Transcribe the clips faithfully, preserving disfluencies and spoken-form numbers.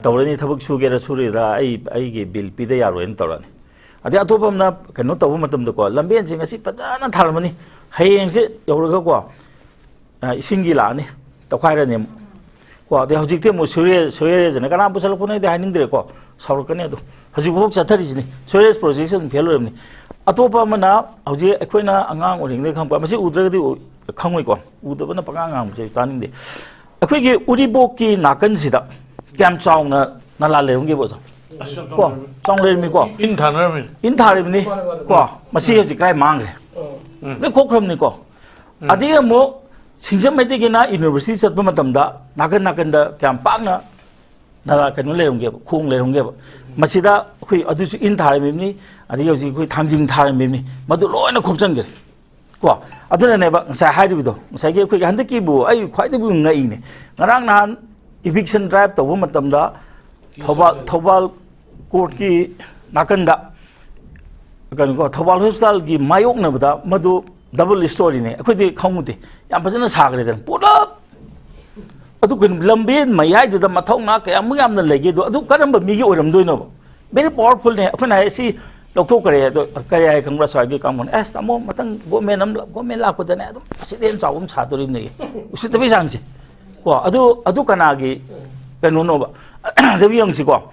ꯇꯧꯔꯅꯤ, ꯊꯕꯛ ꯁꯨꯒꯦꯔꯥ ꯁꯨꯔꯣꯏꯗ꯭ꯔꯥ, ꯑꯩ ꯑꯩꯒꯤ ꯕꯤꯜ ꯄꯤꯗ ꯌꯥꯔꯣꯏꯅ ꯇꯧꯔꯛꯑꯅꯤ꯫ ꯑꯗꯩ ꯑꯇꯣꯞꯄ ꯑꯃꯅ ꯀꯩꯅꯣ ꯇꯧꯕ ꯃꯇꯝꯗꯀꯣ, ꯂꯝꯕꯦꯟꯁꯤꯡ ꯑꯁꯤ ꯐꯖꯅ ꯊꯥꯔꯝꯃꯅꯤ, ꯍꯌꯦꯡꯁꯦ ꯌꯧꯔꯒꯀꯣ, ꯑ, ꯏꯁꯤꯡꯒꯤ ꯂꯥꯛꯑꯅꯤ, ꯇꯧꯈꯥꯏꯔꯅꯤ ꯑꯃꯨꯛ꯫ ꯀꯣ, ꯑꯗꯩ ꯍꯧꯖꯤꯛꯇꯤ ꯑꯃꯨꯛ ꯁꯨꯔꯦ ꯁꯨꯔꯦꯁꯤꯅ ꯀꯅꯥ ꯄꯨꯁꯜꯂꯛꯄꯅꯣꯗꯤ ꯍꯥꯏꯅꯤꯡꯗ꯭ꯔꯦꯀꯣ, ꯁꯥꯎꯔꯛꯀꯅꯤ꯫ ꯑꯗꯣ ꯍꯧꯖꯤꯛꯐꯥꯎ ꯆꯠꯊꯔꯤꯁꯤꯅꯤ, ꯁꯨꯔꯦꯁ ꯄ꯭ꯔꯣꯖꯦꯛꯁꯤ ꯑꯗꯨꯝ ꯐꯦꯜ ꯑꯣꯏꯔꯕꯅꯤ꯫ ꯑꯇꯣꯞꯄ ꯑꯃꯅ, ꯍꯧꯖꯤꯛ ꯑꯩꯈꯣꯏꯅ ꯑꯉꯥꯡ ꯑꯣꯏꯔꯤꯉꯩꯗꯒꯤ ꯈꯪꯕ, ꯃꯁꯤ ꯎꯗ꯭ꯔꯒꯗꯤ ꯎ-, ꯈꯪꯉꯣꯏꯀꯣ, ꯎꯗꯕꯅ ꯄꯉꯥꯡ ꯉꯥꯡꯕꯁꯦ ꯑꯩ ꯇꯥꯅꯤꯡꯗꯦ꯫ ꯑꯩꯈꯣꯏꯒꯤ ꯎꯔꯤꯄꯣꯛꯀꯤ ꯅꯥꯀꯟꯁꯤꯗ ꯀꯌꯥꯝ ꯆꯥꯎꯅ ꯅꯂꯥ ꯂꯩꯔꯝꯒꯦꯕ ꯑꯣꯖꯥ? ꯑꯁ, ꯌꯥꯝ ꯀꯣ, ꯆꯥꯎꯅ ꯂꯩꯔꯝꯃꯤ꯫ ꯆꯥꯎꯅ ꯂꯩꯔꯝꯃꯤꯀꯣ? ꯏꯟ ꯊꯥꯅꯔꯝꯃꯤ꯫ ꯏꯟ ꯊꯥꯔꯤꯕꯅꯤ꯫ ꯃꯥꯅꯦ, ꯃꯥꯅꯦ, ꯀꯣ, ꯃꯥꯅꯦ꯫ ꯃꯁꯤ ꯍꯧꯖꯤꯛ ꯀꯗꯥꯏ ꯃꯥꯡꯈ꯭ꯔꯦ? ꯑꯣ꯫ ꯎꯝ꯫ ꯂꯣꯏ ꯈꯣꯛꯈ꯭ꯔꯕꯅꯤꯀꯣ꯫ ꯎꯝ꯫ ꯑꯗꯒꯤ ꯑꯃꯨꯛ ꯁꯤꯡꯖꯃꯩꯗꯒꯤꯅ ꯌꯨꯅꯤꯚꯔꯁꯤꯇꯤ ꯆꯠꯄ ꯃꯇꯝꯗ ꯅꯥꯀꯟ ꯅꯥꯀꯟꯗ ꯀꯌꯥꯝ ꯄꯥꯛꯅ ꯅꯂꯥ ꯀꯩꯅꯣ ꯂꯩꯔꯝꯒꯦꯕ, ꯈꯣꯡ ꯂꯩꯔꯝꯒꯦꯕ? ꯃꯁꯤꯗ ꯑꯩꯈꯣꯏ ꯑꯗꯨꯁꯨ ꯏꯟ ꯊꯥꯔꯝꯃꯤꯕꯅꯤ, ꯑꯗꯒꯤ ꯍꯧꯖꯤꯛ ꯑꯩꯈꯣꯏ ꯊꯥꯡꯖꯤꯡ ꯊꯥꯔꯝꯃꯤꯕꯅꯤ, ꯃꯗꯨ ꯂꯣꯏꯅ ꯈꯣꯞꯆꯟꯈ꯭ꯔꯦ꯫ ꯀꯣ, ꯑꯗꯨꯅꯅꯦꯕ ꯉꯁꯥꯏ ꯍꯥꯏꯔꯤꯕꯗꯣ, ꯉꯁꯥꯏꯒꯤ ꯑꯩꯈꯣꯏꯒꯤ ꯍꯟꯗꯛꯀꯤꯕꯨ ꯑꯩ ꯈ꯭ꯋꯥꯏꯗꯒꯤ ꯉꯛꯏꯅꯦ꯫ ꯉꯔꯥꯡ ꯅꯍꯥꯟ eviction drive ꯇꯧꯕ ꯃꯇꯝꯗ ꯊꯧꯕꯥꯜ, ꯊꯧꯕꯥꯜ ꯀꯣꯔꯠꯀꯤ ꯅꯥꯀꯟꯗ, ꯀꯩꯅꯣꯀꯣ, ꯊꯧꯕꯥꯜ ꯍꯣꯁꯄꯤꯇꯥꯜꯒꯤ ꯃꯥꯌꯣꯛꯅꯕꯗ, ꯃꯗꯨ ꯗꯕꯜ ꯏꯁꯇꯣꯔꯤꯅꯦ, ꯑꯩꯈꯣꯏꯗꯤ ꯈꯪꯉꯨꯗꯦ, ꯌꯥꯝ ꯐꯖꯅ ꯁꯥꯈ꯭ꯔꯦꯗꯅ ꯄꯨꯂꯞ꯫ ꯑꯗꯨ ꯀꯩꯅꯣ, ꯂꯝꯕꯦꯟ ꯃꯌꯥꯏꯗꯨꯗ ꯃꯊꯧꯅꯥ ꯀꯌꯥꯃꯨꯛ ꯌꯥꯝꯅ ꯂꯩꯒꯦ? ꯑꯗꯣ ꯑꯗꯨ ꯀꯔꯝꯕ ꯃꯤꯒꯤ ꯑꯣꯏꯔꯝꯗꯣꯏꯅꯣꯕ? Very powerful ꯅꯦ꯫ ꯑꯩꯈꯣꯏꯅ ꯍꯥꯏ ꯁꯤ ꯂꯧꯊꯣꯛꯈ꯭ꯔꯦ, ꯑꯗꯣ ꯀꯔꯤ ꯍꯥꯏ ꯈꯪꯕ꯭ꯔꯥ? ꯁ꯭ꯋꯥꯏꯒꯤ ꯀꯥꯡꯕꯨꯅ, "ꯑꯁ, ꯇꯥꯃꯣ, ꯃꯊꯪ ꯒꯣꯔꯃꯦꯟ ꯑꯃ, ꯒꯣꯔꯃꯦꯟ ꯂꯥꯛꯄꯗꯅꯦ ꯑꯗꯨꯝ ꯑꯁꯤꯗꯩ ꯍꯦꯟꯅ ꯆꯥꯎꯕ ꯑꯃ ꯁꯥꯗꯣꯔꯤꯕꯅꯦ"꯫ ꯎꯁꯤꯠꯇꯕꯒꯤ ꯆꯥꯡꯁꯦ꯫ ꯀꯣ, ꯑꯗꯨ, ꯑꯗꯨ ꯀꯅꯥꯒꯤ ꯀꯩꯅꯣꯅꯣꯕ? ꯑꯗꯨ ꯌꯦꯡꯁꯤꯀꯣ꯫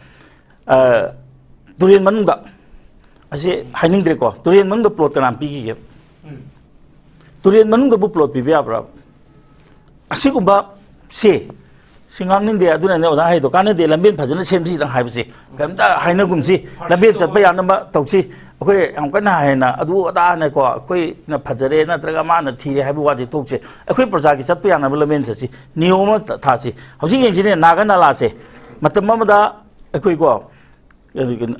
ꯑ, ꯇꯨꯔꯦꯟ ꯃꯅꯨꯡꯗ, ꯑꯁꯤ ꯍꯥꯏꯅꯤꯡꯗ꯭ꯔꯦꯀꯣ, ꯇꯨꯔꯦꯟ ꯃꯅꯨꯡꯗ ꯄ꯭ꯂꯣꯠ ꯀꯅꯥꯝ ꯄꯤꯈꯤꯒꯦ? ꯎꯝ꯫ ꯇꯨꯔꯦꯟ ꯃꯅꯨꯡꯗꯕꯨ ꯄ꯭ꯂꯣꯠ ꯄꯤꯕ ꯌꯥꯕ꯭ꯔꯥ? ꯑꯁꯤꯒꯨꯝꯕ ꯁꯦ, ꯁꯤ ꯉꯥꯡꯅꯤꯡꯗꯦ, ꯑꯗꯨꯅꯅꯦ ꯑꯣꯖꯥ ꯍꯥꯏꯗꯣ, ꯀꯥꯟꯅꯗꯦ, ꯂꯝꯕꯦꯟ ꯐꯖꯅ ꯁꯦꯝꯁꯤꯗꯪ ꯍꯥꯏꯕꯁꯦ, ꯀꯩꯝꯇ ꯍꯥꯏꯅꯒꯨꯝꯁꯤ, ꯂꯝꯕꯦꯟ ꯆꯠꯄ ꯌꯥꯅꯕ ꯇꯧꯁꯤ꯫ ꯑꯩꯈꯣꯏ ꯌꯥꯝ ꯀꯟꯅ ꯍꯦꯟꯅ ꯑꯗꯨ ꯑꯗꯥꯅꯦꯀꯣ, ꯑꯩꯈꯣꯏꯅ ꯐꯖꯔꯦ ꯅꯠꯇ꯭ꯔꯒ ꯃꯥꯅ ꯊꯤꯔꯦ ꯍꯥꯏꯕ ꯋꯥꯁꯦ ꯇꯣꯛꯁꯤ꯫ ꯑꯩꯈꯣꯏ ꯄ꯭ꯔꯖꯥꯒꯤ ꯆꯠꯄ ꯌꯥꯅꯕ ꯂꯝꯕꯦꯟ ꯆꯠꯁꯤ, ꯅꯤꯌꯣꯝ ꯑꯃ ꯊꯥꯁꯤ꯫ ꯍꯧꯖꯤꯛ ꯌꯦꯡꯁꯤꯅꯦ, ꯅꯥꯒ ꯅꯂꯥꯁꯦ ꯃꯇꯝ ꯑꯃꯗ ꯑꯩꯈꯣꯏꯀꯣ, ꯀꯩꯅꯣ, ꯀꯩꯅꯣ,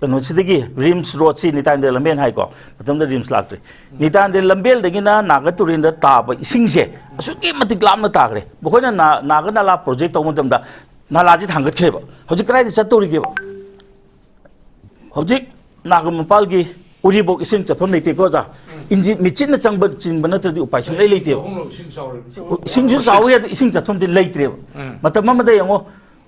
ꯀꯩꯅꯣꯁꯤꯗꯒꯤ ꯔꯤꯝꯁ ꯔꯣꯗꯁꯤ, ꯅꯤꯇꯥꯏꯟꯗ ꯂꯝꯕꯦꯟ ꯍꯥꯏꯀꯣ, ꯃꯇꯝꯗ ꯔꯤꯝꯁ ꯂꯥꯛꯇ꯭ꯔꯤ꯫ ꯅꯤꯇꯥꯏꯟꯗ ꯂꯝꯕꯦꯜꯗꯒꯤꯅ ꯅꯥꯒ ꯇꯨꯔꯦꯟꯗ ꯇꯥꯕ ꯏꯁꯤꯡꯁꯦ ꯑꯁꯨꯛꯀꯤ ꯃꯇꯤꯛ ꯂꯥꯞꯅ ꯇꯥꯈ꯭ꯔꯦ꯫ ꯃꯈꯣꯏꯅ ꯅꯥ-, ꯅꯥꯒ ꯅꯂꯥ ꯄ꯭ꯔꯣꯖꯦꯛ ꯇꯧꯕ ꯃꯇꯝꯗ ꯅꯂꯥꯁꯤ ꯊꯥꯡꯒꯠꯈ꯭ꯔꯦꯕ꯫ ꯍꯧꯖꯤꯛ ꯀꯗꯥꯏꯗ ꯆꯠꯇꯧꯔꯤꯒꯦꯕ? ꯍꯧꯖꯤꯛ ꯅꯥꯒ ꯃꯄꯥꯜꯒꯤ ꯎꯔꯤꯄꯣꯛ ꯏꯁꯤꯡ ꯆꯠꯐꯝ ꯂꯩꯇꯦꯀꯣ, ꯑꯣꯖꯥ? ꯏꯟꯖꯤꯟ, ꯃꯦꯆꯤꯟꯅ ꯆꯪꯕ, ꯆꯤꯟꯕ ꯅꯠꯇ꯭ꯔꯗꯤ ꯎꯄꯥꯏ ꯁꯨꯡꯂꯩ ꯂꯩꯇꯦꯕ꯫ ꯑꯍꯨꯝꯂꯛ ꯏꯁꯤꯡ ꯆꯥꯎꯔꯦꯕ꯫ ꯏꯁꯤꯡꯁꯨ ꯆꯥꯎꯋꯤ, ꯑꯗ ꯏꯁꯤꯡ ꯆꯠꯐꯝꯗꯤ ꯂꯩꯇ꯭ꯔꯦꯕ꯫ ꯎꯝ꯫ ꯃꯇꯝ ꯑꯃꯗ ꯌꯦꯡꯉꯣ,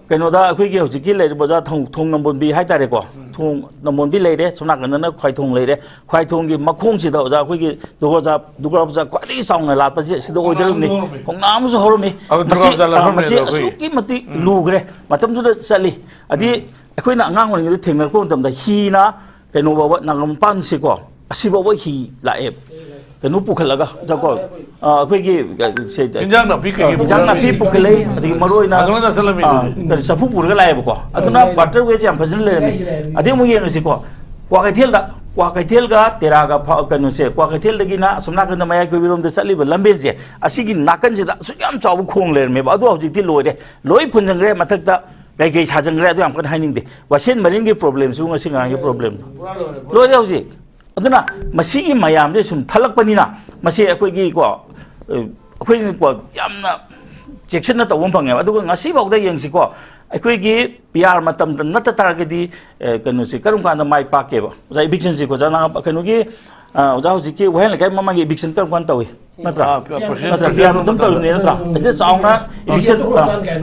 ꯀꯩꯅꯣꯗ ꯑꯩꯈꯣꯏꯒꯤ ꯍꯧꯖꯤꯛꯀꯤ ꯂꯩꯔꯤꯕ ꯑꯣꯖꯥ ꯊꯣꯡ, ꯊꯣꯡ ꯅꯝꯕꯣꯟꯕꯤ ꯍꯥꯏꯇꯥꯔꯦꯀꯣ꯫ ꯊꯣꯡ ꯅꯝꯕꯣꯟꯕꯤ ꯂꯩꯔꯦ, ꯁꯣꯝ ꯅꯥꯀꯟꯗꯅ ꯈ꯭ꯋꯥꯏꯊꯣꯡ ꯂꯩꯔꯦ꯫ ꯈ꯭ꯋꯥꯏꯊꯣꯡꯒꯤ ꯃꯈꯣꯡꯁꯤꯗ ꯑꯣꯖꯥ ꯑꯩꯈꯣꯏꯒꯤ ꯗꯨꯔꯒꯥ ꯑꯣꯖꯥ, ꯗꯨꯔꯒꯥ ꯄꯨꯖꯥ ꯈ꯭ꯋꯥꯏꯗꯒꯤ ꯆꯥꯎꯅ ꯂꯥꯠꯄꯁꯦ ꯁꯤꯗ ꯑꯣꯏꯗꯣꯔꯤꯕꯅꯤ꯫ ꯈꯣꯡꯅꯥꯡ ꯑꯃꯁꯨ ꯍꯧꯔꯝꯃꯤ꯫ ꯑꯗꯨ ꯗꯨꯔꯒꯥ ꯃꯁꯤ, ꯄꯨꯖꯥ ꯑ, ꯂꯥꯠꯐꯝꯅꯦ ꯃꯁꯤ ꯑꯗꯣ ꯑꯩꯈꯣꯏꯒꯤ꯫ ꯑꯁꯨꯛꯀꯤ ꯃꯇꯤꯛ ꯂꯨꯈ꯭ꯔꯦ꯫ ꯃꯇꯝꯗꯨꯗ ꯆꯠꯂꯤ꯫ ꯑꯗꯤ ꯑꯩꯈꯣꯏꯅ ꯑꯉꯥꯡ ꯑꯣꯏꯔꯤꯉꯩꯗ ꯊꯦꯡꯅꯔꯛꯄ ꯃꯇꯝꯗ ꯍꯤꯅ ꯀꯩꯅꯣ ꯐꯥꯎꯕ ꯅꯥꯒꯥꯃꯄꯥꯟꯁꯤꯀꯣ, ꯑꯁꯤꯐꯥꯎꯕ ꯍꯤ ꯂꯥꯛꯑꯦꯕ꯫ ꯀꯩꯅꯣ ꯄꯨꯈꯠꯂꯒ, ꯆꯀꯣ, ꯑ, ꯑꯩꯈꯣꯏꯒꯤ, ꯑ, ꯁꯦ, ꯏꯟꯖꯥꯡ ꯅꯥꯄꯤ ꯀꯩꯀꯩ ꯏꯟꯖꯥꯡ ꯅꯥꯄꯤ ꯄꯨꯈꯠꯂꯝꯃꯤ꯫ ꯄꯨꯈꯠꯂꯛꯏ, ꯑꯗꯒꯤ ꯃꯔꯨ ꯑꯣꯏꯅ, ꯑꯗꯨꯅ ꯆꯠꯂꯝꯃꯤ ꯑ, ꯑꯗꯨꯗꯤ꯫ ꯀꯔꯤ, ꯆꯐꯨ ꯄꯨꯔꯒ ꯂꯥꯛꯑꯦꯕꯀꯣ꯫ ꯑꯗꯨꯅ ꯂꯩ, ꯂꯩ꯫ ꯋꯥꯇꯔ ꯋꯦꯁꯦ ꯌꯥꯝ ꯐꯖꯅ ꯂꯩꯔꯝꯃꯤ꯫ ꯂꯩ, ꯂꯩ, ꯂꯩ꯫ ꯑꯗꯩ ꯑꯃꯨꯛ ꯌꯦꯡꯉꯁꯤꯀꯣ, ꯀ꯭ꯋꯥꯀꯩꯊꯦꯜꯗ, ꯀ꯭ꯋꯥꯀꯩꯊꯦꯜꯒ ꯇꯦꯔꯥꯒ ꯐꯥꯎ-, ꯀꯩꯅꯣꯁꯦ, ꯀ꯭ꯋꯥꯀꯩꯊꯦꯜꯗꯒꯤꯅ ꯑꯁꯣꯝ ꯅꯥꯀꯟꯗ ꯃꯌꯥꯏ ꯀꯣꯏꯕꯤꯔꯣꯝꯗ ꯆꯠꯂꯤꯕ ꯂꯝꯕꯦꯟꯁꯦ, ꯑꯁꯤꯒꯤ ꯅꯥꯀꯟꯁꯤꯗ ꯑꯁꯨꯛ ꯌꯥꯝ ꯆꯥꯎꯕ ꯈꯣꯡ ꯂꯩꯔꯝꯃꯦꯕ꯫ ꯑꯗꯣ ꯍꯧꯖꯤꯛꯇꯤ ꯂꯣꯏꯔꯦ, ꯂꯣꯏ ꯐꯨꯟꯖꯟꯈ꯭ꯔꯦ꯫ ꯃꯊꯛꯇ ꯀꯩꯀꯩ ꯁꯥꯖꯟꯈ꯭ꯔꯦ ꯑꯗꯨ ꯌꯥꯝ ꯀꯟꯅ ꯍꯥꯏꯅꯤꯡꯗꯦ꯫ ꯋꯥꯁꯦꯟ ꯃꯔꯤꯟꯒꯤ ꯄ꯭ꯔꯣꯕ꯭ꯂꯦꯝꯁꯨ ꯉꯁꯤ ꯉꯔꯥꯡꯒꯤ ꯄ꯭ꯔꯣꯕ꯭ꯂꯦꯝ ꯂꯣꯏꯔꯦ ꯍꯧꯖꯤꯛ꯫ ꯑꯗꯨꯅ ꯃꯁꯤꯒꯤ ꯃꯌꯥꯝꯁꯦ ꯁꯨꯝ ꯊꯜꯂꯛꯄꯅꯤꯅ, ꯃꯁꯤ ꯑꯩꯈꯣꯏꯒꯤꯀꯣ, ꯑ, ꯑꯩꯈꯣꯏꯅꯀꯣ ꯌꯥꯝꯅ ꯆꯦꯛꯁꯤꯟꯅ ꯇꯧꯕ ꯑꯃ ꯐꯪꯉꯦꯕ꯫ ꯑꯗꯨꯒ ꯉꯁꯤꯐꯥꯎꯗ ꯌꯦꯡꯁꯤꯀꯣ, ꯑꯩꯈꯣꯏꯒꯤ ꯄꯤ ꯑꯥꯔ ꯃꯇꯝꯗ ꯅꯠꯇ ꯇꯥꯔꯒꯗꯤ, ꯑ, ꯀꯩꯅꯣꯁꯦ ꯀꯔꯝ ꯀꯥꯟꯗ ꯃꯥꯏ ꯄꯥꯛꯀꯦꯕ? ꯑꯣꯖꯥ, ꯏꯚꯤꯛꯁꯟꯁꯦ ꯑꯣꯖꯥ, ꯅꯪ ꯀꯩꯅꯣꯒꯤ, ꯑ, ꯑꯣꯖꯥ, ꯍꯧꯖꯤꯛꯀꯤ ꯋꯥꯍꯦꯡ ꯂꯩꯀꯥꯏ ꯃꯃꯥꯡꯒꯤ ꯏꯚꯤꯛꯁꯟ ꯀꯔꯝ ꯀꯥꯟꯗ ꯇꯧꯏ? ꯅꯠꯇ꯭ꯔꯥ? ꯑꯥ, ꯄ꯭ꯔꯣꯁꯦꯁ ꯅꯠꯇ꯭ꯔꯥ? ꯄ꯭ꯔꯣꯁꯦꯁ ꯄꯤ ꯑꯥꯔ ꯃꯇꯝ ꯇꯧꯔꯤꯕꯅꯤ, ꯅꯠꯇ꯭ꯔꯥ? ꯑꯁꯤꯗ ꯆꯥꯎꯅ ꯏꯚꯤꯛꯁꯟ,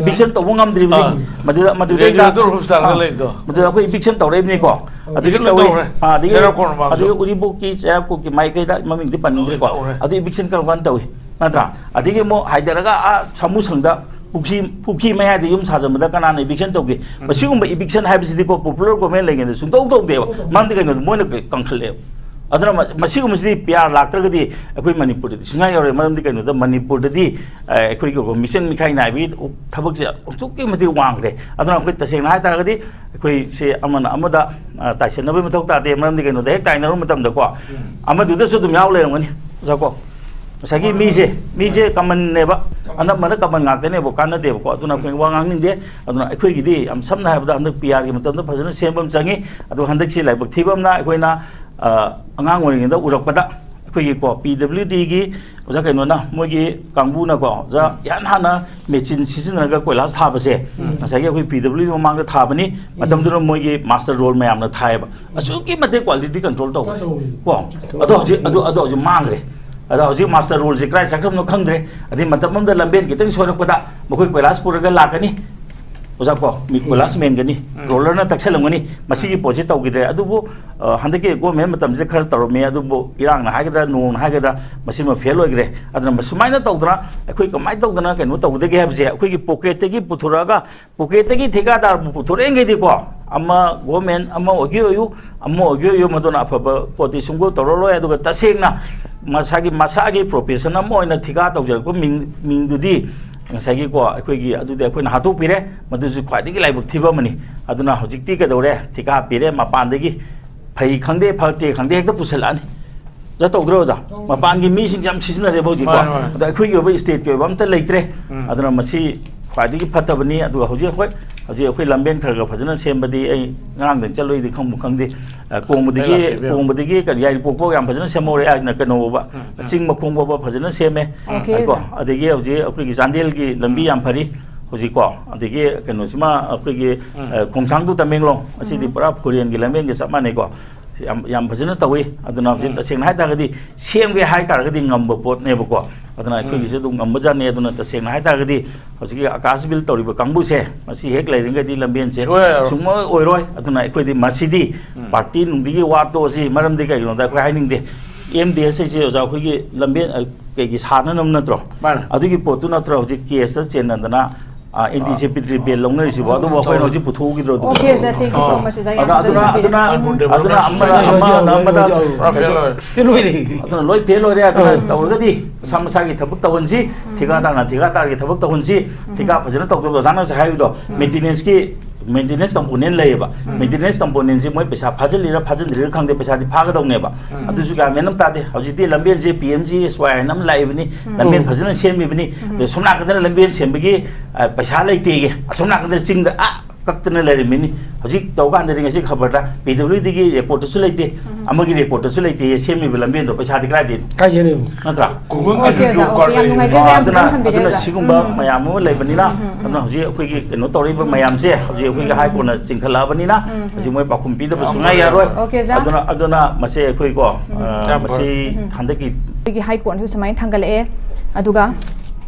ꯏꯚꯤꯛꯁꯟ ꯇꯧꯕ ꯉꯝꯗ꯭ꯔꯤꯕꯅꯤ꯫ ꯑꯥ꯫ ꯃꯗꯨꯗ, ꯃꯗꯨꯗꯩꯗ, ꯔꯦꯒꯨꯂꯦꯇꯔ ꯍꯣꯁꯄꯤꯇꯥꯜꯗ ꯑꯥ, ꯂꯩꯕꯗꯣ꯫ ꯃꯗꯨꯗ ꯑꯩꯈꯣꯏ ꯏꯚꯤꯛꯁꯟ ꯇꯧꯔꯛꯏꯕꯅꯤꯀꯣ꯫ ꯑꯗꯨꯗꯒꯤ ꯏꯚꯤꯛꯁꯟ ꯇꯧꯔꯦ꯫ ꯇꯧꯔꯦ꯫ ꯑꯥ, ꯑꯗꯒꯤ, ꯆꯩꯔꯥꯎ ꯀꯣꯟ ꯃꯃꯥꯡꯁꯨ꯫ ꯑꯗꯒꯤ ꯎꯔꯤꯄꯣꯛꯀꯤ, ꯆꯩꯔꯥꯎꯀꯣꯛꯀꯤ ꯃꯥꯏꯀꯩꯗ ꯃꯃꯤꯡꯗꯤ ꯄꯟꯅꯤꯡꯗ꯭ꯔꯦꯀꯣ꯫ ꯇꯧꯔꯦ꯫ ꯑꯗꯨ ꯏꯚꯤꯛꯁꯟ ꯀꯔꯝ ꯀꯥꯟꯗ ꯇꯧꯏ? ꯅꯠꯇ꯭ꯔꯥ? ꯑꯗꯒꯤ ꯑꯃꯨꯛ ꯍꯥꯏꯊꯔꯒ ꯑꯥ ꯁꯥꯃꯨ ꯁꯪꯗ ꯄꯨꯈ꯭ꯔꯤ, ꯄꯨꯈ꯭ꯔꯤ ꯃꯌꯥꯏꯗ ꯌꯨꯝ ꯁꯥꯖꯟꯕꯗ ꯀꯅꯥꯅ ꯏꯚꯤꯛꯁꯟ ꯇꯧꯒꯦ? ꯎꯝ꯫ ꯃꯁꯤꯒꯨꯝꯕ ꯏꯚꯤꯛꯁꯟ ꯍꯥꯏꯕꯁꯤꯗꯤꯀꯣ, ꯄꯣꯄꯨꯂꯔ ꯒꯣꯔꯃꯦꯟ ꯂꯩꯉꯩꯗ ꯁꯨꯡꯇꯧ ꯇꯧꯗꯦꯕ꯫ ꯃꯔꯝꯗꯤ ꯀꯩꯅꯣꯗ ꯃꯣꯏꯅ ꯀ-, ꯀꯟꯈꯠꯂꯦꯕ꯫ ꯑꯗꯨꯅ ꯃ-, ꯃꯁꯤꯒꯨꯝꯕꯁꯤꯗꯤ ꯄꯤ ꯑꯥꯔ ꯂꯥꯛꯇ꯭ꯔꯒꯗꯤ ꯑꯩꯈꯣꯏ ꯃꯅꯤꯄꯨꯔꯗꯗꯤ ꯁꯨꯡꯌꯥ ꯌꯥꯎꯔꯣꯏ꯫ ꯃꯔꯝꯗꯤ ꯀꯩꯅꯣꯗ ꯃꯅꯤꯄꯨꯔꯗꯗꯤ, ꯑ, ꯑꯩꯈꯣꯏꯒꯤ ꯃꯤꯆꯪ ꯃꯤꯈꯥꯏ ꯅꯥꯏꯕꯒꯤ ꯊꯕꯛꯁꯦ ꯑꯗꯨꯛꯀꯤ ꯃꯇꯤꯛ ꯋꯥꯡꯈ꯭ꯔꯦ꯫ ꯑꯗꯨꯅ ꯑꯩꯈꯣꯏ ꯇꯁꯦꯡꯅ ꯍꯥꯏ ꯇꯥꯔꯒꯗꯤ ꯑꯩꯈꯣꯏꯁꯦ ꯑꯃꯅ ꯑꯃꯗ, ꯑ, ꯇꯥꯏꯁꯟꯅꯕꯒꯤ ꯃꯊꯧ ꯇꯥꯗꯦ꯫ ꯃꯔꯝꯗꯤ ꯀꯩꯅꯣꯗ ꯍꯦꯛ ꯇꯥꯏꯅꯔꯨꯕ ꯃꯇꯝꯗꯀꯣ, ꯎꯝ꯫ ꯑꯃꯗꯨꯗꯁꯨ ꯑꯗꯨꯝ ꯌꯥꯎ ꯂꯩꯔꯝꯒꯅꯤ, ꯑꯣꯖꯥ ꯀꯣ꯫ ꯉꯁꯥꯏꯒꯤ ꯃꯤꯁꯦ, ꯃꯤꯁꯦ ꯀꯃꯟꯅꯦꯕ, ꯑꯅꯝꯕꯅ ꯀꯃꯟ ꯉꯥꯛꯇꯅꯦꯕ, ꯀꯥꯟꯅꯗꯦꯕꯀꯣ꯫ ꯑꯗꯨꯅ ꯑꯩꯈꯣꯏ ꯋꯥ ꯉꯥꯡꯅꯤꯡꯗꯦ꯫ ꯑꯗꯨꯅ ꯑꯩꯈꯣꯏꯒꯤꯗꯤ ꯌꯥꯝ ꯁꯝꯅ ꯍꯥꯏꯔꯕꯗ ꯍꯟꯗꯛ ꯄꯤ ꯑꯥꯔꯒꯤ ꯃꯇꯝꯗ ꯐꯖꯅ ꯁꯦꯝꯕ ꯑꯃ ꯆꯪꯉꯤ꯫ ꯑꯗꯣ ꯍꯟꯗꯛꯁꯤ ꯂꯥꯏꯕꯛ ꯊꯤꯕ ꯑꯃꯅ ꯑꯩꯈꯣꯏꯅ, ꯑ, ꯑꯉꯥꯡ ꯑꯣꯏꯔꯤꯉꯩꯗ ꯎꯔꯛꯄꯗ ꯑꯩꯈꯣꯏꯒꯤꯀꯣ, ꯄꯤ ꯗꯕ꯭ꯂꯤꯎ ꯗꯤꯒꯤ ꯑꯣꯖꯥ ꯀꯩꯅꯣꯅ, ꯃꯣꯏꯒꯤ ꯀꯥꯡꯕꯨꯅꯀꯣ, ꯑꯣꯖꯥ, ꯏꯍꯥꯟ ꯍꯥꯟꯅ ꯃꯦꯆꯤꯟ ꯁꯤꯖꯤꯟꯅꯔꯒ ꯀꯣꯏꯂꯥꯁ ꯊꯥꯕꯁꯦ, ꯎꯝ꯫ ꯉꯁꯥꯏꯒꯤ ꯑꯩꯈꯣꯏ ꯄꯤ ꯗꯕ꯭ꯂꯤꯎ ꯗꯤ ꯃꯃꯥꯡꯗ ꯊꯥꯕꯅꯤ꯫ ꯃꯇꯝꯗꯨꯗ ꯃꯣꯏꯒꯤ ꯃꯥꯁꯇꯔ ꯔꯣꯜ ꯃꯌꯥꯝꯅ ꯊꯥꯏꯌꯦꯕ꯫ ꯑꯁꯨꯛꯀꯤ ꯃꯇꯤꯛ ꯀ꯭ꯋꯥꯂꯤꯇꯤ ꯀꯟꯇ꯭ꯔꯣꯜ ꯇꯧꯋꯦ꯫ ꯇꯧꯋꯦ꯫ ꯀꯣ? ꯑꯗꯣ ꯍꯧꯖꯤꯛ, ꯑꯗꯨ, ꯑꯗꯣ ꯍꯧꯖꯤꯛ ꯃꯥꯡꯈ꯭ꯔꯦ꯫ ꯑꯗꯣ ꯍꯧꯖꯤꯛ ꯃꯥꯁꯇꯔ ꯔꯣꯜꯁꯦ ꯀꯗꯥꯏ ꯆꯠꯈ꯭ꯔꯕꯅꯣ ꯈꯪꯗ꯭ꯔꯦ꯫ ꯑꯗꯩ ꯃꯇꯝ ꯑꯃꯗ ꯂꯝꯕꯦꯟ ꯈꯤꯇꯪ ꯁꯣꯏꯔꯛꯄꯗ ꯃꯈꯣꯏ ꯀꯣꯏꯂꯥꯁ ꯄꯨꯔꯒ ꯂꯥꯛꯀꯅꯤ꯫ ꯑꯣꯖꯥ ꯀꯣ, ꯃꯤ ꯀꯣꯏꯂꯥꯁ ꯃꯦꯟꯒꯅꯤ, ꯔꯣꯂꯔꯅ ꯇꯛꯁꯜꯂꯝꯒꯅꯤ, ꯃꯁꯤꯒꯤ ꯄꯣꯠꯁꯤ ꯇꯧꯈꯤꯗ꯭ꯔꯦ꯫ ꯑꯗꯨꯕꯨ, ꯑ, ꯍꯟꯗꯛꯀꯤ ꯒꯣꯔꯃꯦꯟ ꯃꯇꯝꯁꯤꯗ ꯈꯔ ꯇꯧꯔꯝꯃꯤ, ꯑꯗꯨꯕꯨ ꯏꯔꯥꯡꯅ ꯍꯥꯏꯒꯗ꯭ꯔꯥ, ꯅꯣꯡꯅ ꯍꯥꯏꯒꯗ꯭ꯔꯥ, ꯃꯁꯤꯃ ꯐꯦꯜ ꯑꯣꯏꯈ꯭ꯔꯦ꯫ ꯑꯗꯨꯅ ꯃ-, ꯁꯨꯃꯥꯏꯅ ꯇꯧꯗꯅ ꯑꯩꯈꯣꯏ ꯀꯃꯥꯏꯅ ꯇꯧꯗꯅ ꯀꯩꯅꯣ ꯇꯧꯒꯗꯒꯦ ꯍꯥꯏꯕꯁꯦ, ꯑꯩꯈꯣꯏꯒꯤ ꯄꯣꯀꯦꯠꯇꯒꯤ ꯄꯨꯊꯣꯔꯛꯑꯒ, ꯄꯣꯀꯦꯠꯇꯒꯤ ꯊꯤꯀꯥꯗꯥꯔꯕꯨ ꯄꯨꯊꯣꯔꯛꯏꯉꯩꯗꯤꯀꯣ, ꯑꯃ ꯒꯣꯔꯃꯦꯟ ꯑꯃ ꯑꯣꯏꯒꯦ ꯑꯣꯏꯌꯨ, ꯑꯃ ꯑꯣꯏꯒꯦ ꯑꯣꯏꯌꯨ, ꯃꯗꯨꯅ ꯑꯐꯕ ꯄꯣꯠꯇꯤ ꯁꯨꯡꯗꯧ ꯇꯧꯔꯔꯣꯏ꯫ ꯑꯗꯨꯒ ꯇꯁꯦꯡꯅ ꯃꯁꯥꯒꯤ, ꯃꯁꯥꯒꯤ ꯄ꯭ꯔꯣꯐꯦꯁꯟ ꯑꯃ ꯑꯣꯏꯅ ꯊꯤꯀꯥ ꯇꯧꯖꯔꯛꯄ ꯃꯤꯡ, ꯃꯤꯡꯗꯨꯗꯤ ꯉꯁꯥꯏꯒꯤꯀꯣ, ꯑꯩꯈꯣꯏꯒꯤ ꯑꯗꯨꯗꯤ ꯑꯩꯈꯣꯏꯅ ꯍꯥꯠꯇꯣꯛꯄꯤꯔꯦ꯫ ꯃꯗꯨꯁꯨ ꯈ꯭ꯋꯥꯏꯗꯒꯤ ꯂꯥꯏꯕꯛ ꯊꯤꯕ ꯑꯃꯅꯤ꯫ ꯑꯗꯨꯅ ꯍꯧꯖꯤꯛꯇꯤ ꯀꯩꯗꯧꯔꯦ? ꯊꯤꯀꯥ ꯄꯤꯔꯦ, ꯃꯄꯥꯟꯗꯒꯤ ꯐꯩ ꯈꯪꯗꯦ ꯐꯠꯇꯦ ꯈꯪꯗꯦ ꯍꯦꯛꯇ ꯄꯨꯁꯜꯂꯛꯑꯅꯤ꯫ ꯑꯣꯖꯥ, ꯇꯧꯗ꯭ꯔꯣ ꯑꯣꯖꯥ? ꯃꯄꯥꯟꯒꯤ ꯃꯤꯁꯤꯡꯁꯦ ꯌꯥꯝ ꯁꯤꯖꯤꯟꯅꯔꯦꯕ ꯍꯧꯖꯤꯛꯀꯣ꯫ ꯃꯥꯅꯦ, ꯃꯥꯅꯦ꯫ ꯑꯗꯣ ꯑꯩꯈꯣꯏꯒꯤ ꯑꯣꯏꯕ ꯁ꯭ꯇꯦꯠꯀꯤ ꯑꯣꯏꯕ ꯑꯝꯇ ꯂꯩꯇ꯭ꯔꯦ꯫ ꯎꯝ꯫ ꯑꯗꯨꯅ ꯃꯁꯤ ꯈ꯭ꯋꯥꯏꯗꯒꯤ ꯐꯠꯇꯕꯅꯤ꯫ ꯑꯗꯨꯒ ꯍꯧꯖꯤꯛ ꯑꯩꯈꯣꯏ, ꯍꯧꯖꯤꯛ ꯑꯩꯈꯣꯏ ꯂꯝꯕꯦꯟ ꯈꯔ ꯈꯔ ꯐꯖꯅ ꯁꯦꯝꯕꯗꯤ ꯑꯩ ꯉꯔꯥꯡꯗꯪ ꯆꯠꯂꯨꯏꯗꯤ ꯈꯪꯕꯨ ꯈꯪꯗꯦ꯫ ꯑ, ꯀꯣꯡꯕꯗꯒꯤ, ꯑꯩ ꯂꯥꯛꯀꯦ, ꯏꯕꯦꯝꯃ꯫ ꯀꯣꯡꯕꯗꯒꯤ ꯀꯔꯤ ꯌꯥꯏꯔꯤꯄꯣꯛꯐꯥꯎ ꯌꯥꯝ ꯐꯖꯅ ꯁꯦꯝꯍꯧꯔꯦ, ꯑ, ꯀꯩꯅꯣ ꯐꯥꯎꯕ, ꯎꯝ, ꯎꯝ꯫ ꯆꯤꯡ ꯃꯈꯣꯡ ꯐꯥꯎꯕ ꯐꯖꯅ ꯁꯦꯝꯃꯦ꯫ ꯑꯣꯀꯦ, ꯍꯥꯏꯀꯣ꯫ ꯑꯣꯖꯥ꯫ ꯑꯗꯒꯤ ꯍꯧꯖꯤꯛ ꯑꯩꯈꯣꯏꯒꯤ ꯆꯥꯟꯗꯦꯜꯒꯤ ꯂꯝꯕꯤ ꯎꯝ꯫ ꯌꯥꯝ ꯐꯔꯤ ꯍꯧꯖꯤꯛꯀꯣ꯫ ꯑꯗꯒꯤ ꯀꯩꯅꯣꯁꯤꯃ ꯑꯩꯈꯣꯏꯒꯤ, ꯎꯝ꯫ ꯑ, ꯈꯣꯡꯁꯥꯡ to ꯇꯃꯦꯡꯂꯣꯡ, ꯑꯁꯤꯗꯤ ꯎꯝ꯫ ꯄꯨꯔꯥ ꯐꯣꯔꯦꯟꯒꯤ ꯂꯝꯕꯦꯟꯒ ꯆꯞ ꯃꯥꯟꯅꯩꯀꯣ꯫ ꯌꯥꯝ, ꯌꯥꯝ ꯐꯖꯅ ꯇꯧꯏ꯫ ꯑꯗꯨꯅ ꯍꯧꯖꯤꯛ ꯎꯝ꯫ ꯇꯁꯦꯡꯅ ꯍꯥꯏ ꯇꯥꯔꯒꯗꯤ, ꯁꯦꯝꯒꯦ ꯍꯥꯏ ꯇꯥꯔꯒꯗꯤ ꯉꯝꯕ ꯄꯣꯠꯅꯦꯕꯀꯣ꯫ ꯑꯗꯨꯅ ꯎꯝ꯫ ꯑꯩꯈꯣꯏꯒꯤꯁꯨ ꯑꯗꯨꯝ ꯉꯝꯕꯖꯥꯠꯅꯤ꯫ ꯑꯗꯨꯅ ꯇꯁꯦꯡꯅ ꯍꯥꯏ ꯇꯥꯔꯒꯗꯤ, ꯍꯧꯖꯤꯛꯀꯤ ꯑꯀꯥꯁ ꯕꯤꯜ ꯇꯧꯔꯤꯕ ꯀꯥꯡꯕꯨꯁꯦ, ꯃꯁꯤ ꯍꯦꯛ ꯂꯩꯔꯤꯉꯩꯗꯤ ꯂꯝꯕꯦꯟꯁꯦ ꯁꯨꯡꯑꯣꯏ ꯑꯣꯏꯔꯣꯏ꯫ ꯁꯨꯡꯑꯣꯏ ꯑꯣꯏꯔꯣꯏ꯫ ꯑꯗꯨꯅ ꯑꯩꯈꯣꯏꯗꯤ ꯃꯁꯤꯗꯤ ꯎꯝ꯫ ꯄꯥꯔꯇꯤ ꯅꯨꯡꯗꯤꯒꯤ ꯋꯥ ꯇꯣꯛꯑꯁꯤ, ꯃꯔꯝꯗꯤ ꯀꯩꯒꯤꯅꯣꯗ ꯑꯩꯈꯣꯏ ꯍꯥꯏꯅꯤꯡꯗꯦ꯫ ꯑꯦꯝ ꯗꯤ ꯑꯦꯁ ꯍꯥꯏꯁꯦ ꯑꯣꯖꯥ ꯑꯩꯈꯣꯏꯒꯤ ꯂꯝꯕꯦꯟ, ꯑ, ꯀꯩꯒꯤ ꯁꯥꯟꯅꯅꯕ ꯅꯠꯇ꯭ꯔꯣ? ꯃꯥꯅꯦ꯫ ꯑꯗꯨꯒꯤ ꯄꯣꯠꯇꯨ ꯅꯠꯇ꯭ꯔꯣ ꯍꯧꯖꯤꯛ ꯀꯦꯁꯇ ꯆꯦꯟꯅꯗꯅ, ꯑ, ꯑꯦꯟ ꯗꯤ ꯁꯤ ꯄꯤꯗ꯭ꯔꯤ ꯕꯦꯜ ꯂꯧꯅꯔꯤꯁꯤꯕꯣ? ꯑꯗꯨꯕꯨ ꯑꯩꯈꯣꯏꯅ ꯍꯧꯖꯤꯛ ꯄꯨꯊꯣꯛꯈꯤꯗ꯭ꯔꯣ ꯑꯗꯨꯕꯨ? Okay, sir, thank you so much, ꯑꯣꯖꯥ, ꯌꯥꯝ ꯑꯗꯨꯅ, ꯐꯖꯅ ꯑꯗꯨꯅ, ꯇꯥꯛꯄꯤꯔꯦ꯫ ꯑꯗꯨꯅ, ꯑꯗꯨꯅ ꯑꯃꯅ, ꯑꯃꯅ, ꯑꯃꯗ ꯄꯨꯔꯥ ꯐꯦꯜ ꯑꯣꯏꯔꯦ꯫ ꯑꯗꯨꯅ ꯂꯣꯏ ꯐꯦꯜ ꯑꯣꯏꯔꯦ꯫ ꯑꯗꯨꯅ ꯎꯝ꯫ ꯇꯧꯔꯒꯗꯤ ꯃꯁꯥ ꯃꯁꯥꯒꯤ ꯊꯕꯛ ꯇꯧꯍꯟꯁꯤ, ꯎꯝ꯫ ꯊꯤꯀꯥꯗꯥꯔꯅ ꯊꯤꯀꯥꯗꯥꯔꯒꯤ ꯊꯕꯛ ꯇꯧꯍꯟꯁꯤ, ꯎꯝ꯫ ꯊꯤꯀꯥ ꯐꯖꯅ ꯇꯧꯗꯕ ꯑꯣꯖꯥꯅ ꯉꯁꯥꯏ ꯍꯥꯏꯕꯗꯣ, ꯎꯝ꯫ ꯃꯦꯟꯇꯦꯅꯦꯟꯁꯀꯤ, ꯃꯦꯟꯇꯦꯅꯦꯟꯁ ꯀꯝꯄꯣꯅꯦꯟ ꯂꯩꯌꯦꯕ꯫ ꯎꯝ꯫ ꯃꯦꯟꯇꯦꯅꯦꯟꯁ ꯀꯝꯄꯣꯅꯦꯟꯁꯤ ꯃꯣꯏ ꯄꯩꯁꯥ ꯐꯥꯖꯤꯜꯂꯤꯔ ꯐꯥꯖꯤꯟꯗ꯭ꯔꯤꯔ ꯈꯪꯗꯦ, ꯄꯩꯁꯥꯗꯤ ꯐꯥꯒꯗꯧꯅꯦꯕ꯫ ꯎꯝ꯫ ꯑꯗꯨꯁꯨ ꯒ꯭ꯌꯥꯟ ꯃꯦꯟ ꯑꯃ ꯇꯥꯗꯦ꯫ ꯍꯧꯖꯤꯛꯇꯤ ꯂꯝꯕꯦꯟꯁꯦ ꯄꯤ ꯑꯦꯝ ꯖꯤ ꯑꯦꯁ ꯋꯥꯏ ꯍꯥꯏꯅ ꯑꯃ ꯂꯥꯛꯏꯕꯅꯤ, ꯎꯝ꯫ ꯂꯝꯕꯦꯟ ꯐꯖꯅ ꯁꯦꯝꯃꯤꯕꯅꯤ꯫ ꯎꯝ꯫ ꯑꯗꯣ ꯁꯣꯝ ꯅꯥꯀꯟꯗꯅ ꯂꯝꯕꯦꯟ ꯁꯦꯝꯕꯒꯤ, ꯑ, ꯄꯩꯁꯥ ꯂꯩꯇꯦꯌꯦ, ꯑꯁꯣꯝ ꯅꯥꯀꯟꯗ ꯆꯤꯡꯗ ꯑꯥ ꯀꯛꯇꯅ ꯂꯩꯔꯝꯃꯤꯅꯤ꯫ ꯍꯧꯖꯤꯛ ꯇꯧꯀꯥꯟꯗꯗꯤ ꯉꯁꯤ ꯈꯕꯔꯗ ꯄꯤ ꯗꯕ꯭ꯂꯤꯎ ꯗꯤꯒꯤ ꯔꯦꯀꯣꯔꯠꯇꯁꯨ ꯂꯩꯇꯦ, ꯎꯝ꯫ ꯑꯃꯒꯤ ꯔꯦꯀꯣꯔꯠꯇꯁꯨ ꯂꯩꯇꯦ, ꯁꯦꯝꯃꯤꯕ ꯂꯝꯕꯦꯟꯗꯣ ꯄꯩꯁꯥꯗꯤ ꯀꯗꯥꯏꯗꯩꯅꯣ? ꯀꯥꯏꯗꯩꯅꯣ? ꯅꯠꯇ꯭ꯔꯥ? ꯈꯨꯡꯒꯪ ꯑꯣꯀꯦ, ꯑꯣꯖꯥ, ꯑꯗꯨꯁꯨ ꯑꯣꯀꯦ, ꯌꯥꯝ ꯅꯨꯡꯉꯥꯏꯖꯔꯦ, ꯌꯥꯝ ꯑꯗꯨꯅ, ꯐꯖꯅ ꯊꯝꯕꯤꯔꯦ, ꯑꯗꯨꯅ ꯑꯣꯖꯥ꯫ ꯁꯤꯒꯨꯝꯕ ꯎꯝ, ꯎꯝ, ꯃꯌꯥꯝ ꯑꯃ ꯂꯩꯕꯅꯤꯅ, ꯎꯝ, ꯎꯝ, ꯎꯝ꯫ ꯑꯗꯨꯅ ꯍꯧꯖꯤꯛ ꯑꯩꯈꯣꯏꯒꯤ ꯀꯩꯅꯣ ꯇꯧꯔꯛꯏꯕ ꯃꯌꯥꯝꯁꯦ, ꯍꯧꯖꯤꯛ ꯑꯩꯈꯣꯏꯒꯤ ꯎꯝ꯫ ꯍꯥꯏ ꯀꯣꯔꯠꯅ ꯆꯤꯡꯈꯠꯂꯛꯑꯕꯅꯤꯅ, ꯎꯝ, ꯎꯝ꯫ ꯍꯧꯖꯤꯛ ꯃꯣꯏ ꯄꯥꯎꯈꯨꯝ ꯄꯤꯗꯕ ꯌꯥꯝ ꯁꯨꯡꯌꯥ ꯐꯔꯦ꯫ ꯌꯥꯔꯣꯏ꯫ ꯑꯣꯀꯦ, ꯑꯣꯖꯥ꯫ ꯑꯗꯨꯅ, ꯑꯗꯨꯅ ꯃꯁꯦ ꯑꯩꯈꯣꯏꯀꯣ, ꯎꯝ꯫ ꯑ, ꯌꯥꯝ ꯃꯁꯤ ꯐꯔꯦ꯫ ꯎꯝ꯫ ꯍꯟꯗꯛꯀꯤ ꯑꯩꯈꯣꯏꯒꯤ ꯍꯥꯏ ꯀꯣꯔꯠꯅꯁꯨ ꯁꯨꯃꯥꯏꯅ ꯊꯥꯡꯒꯠꯂꯛꯑꯦ꯫ ꯑꯗꯨꯒ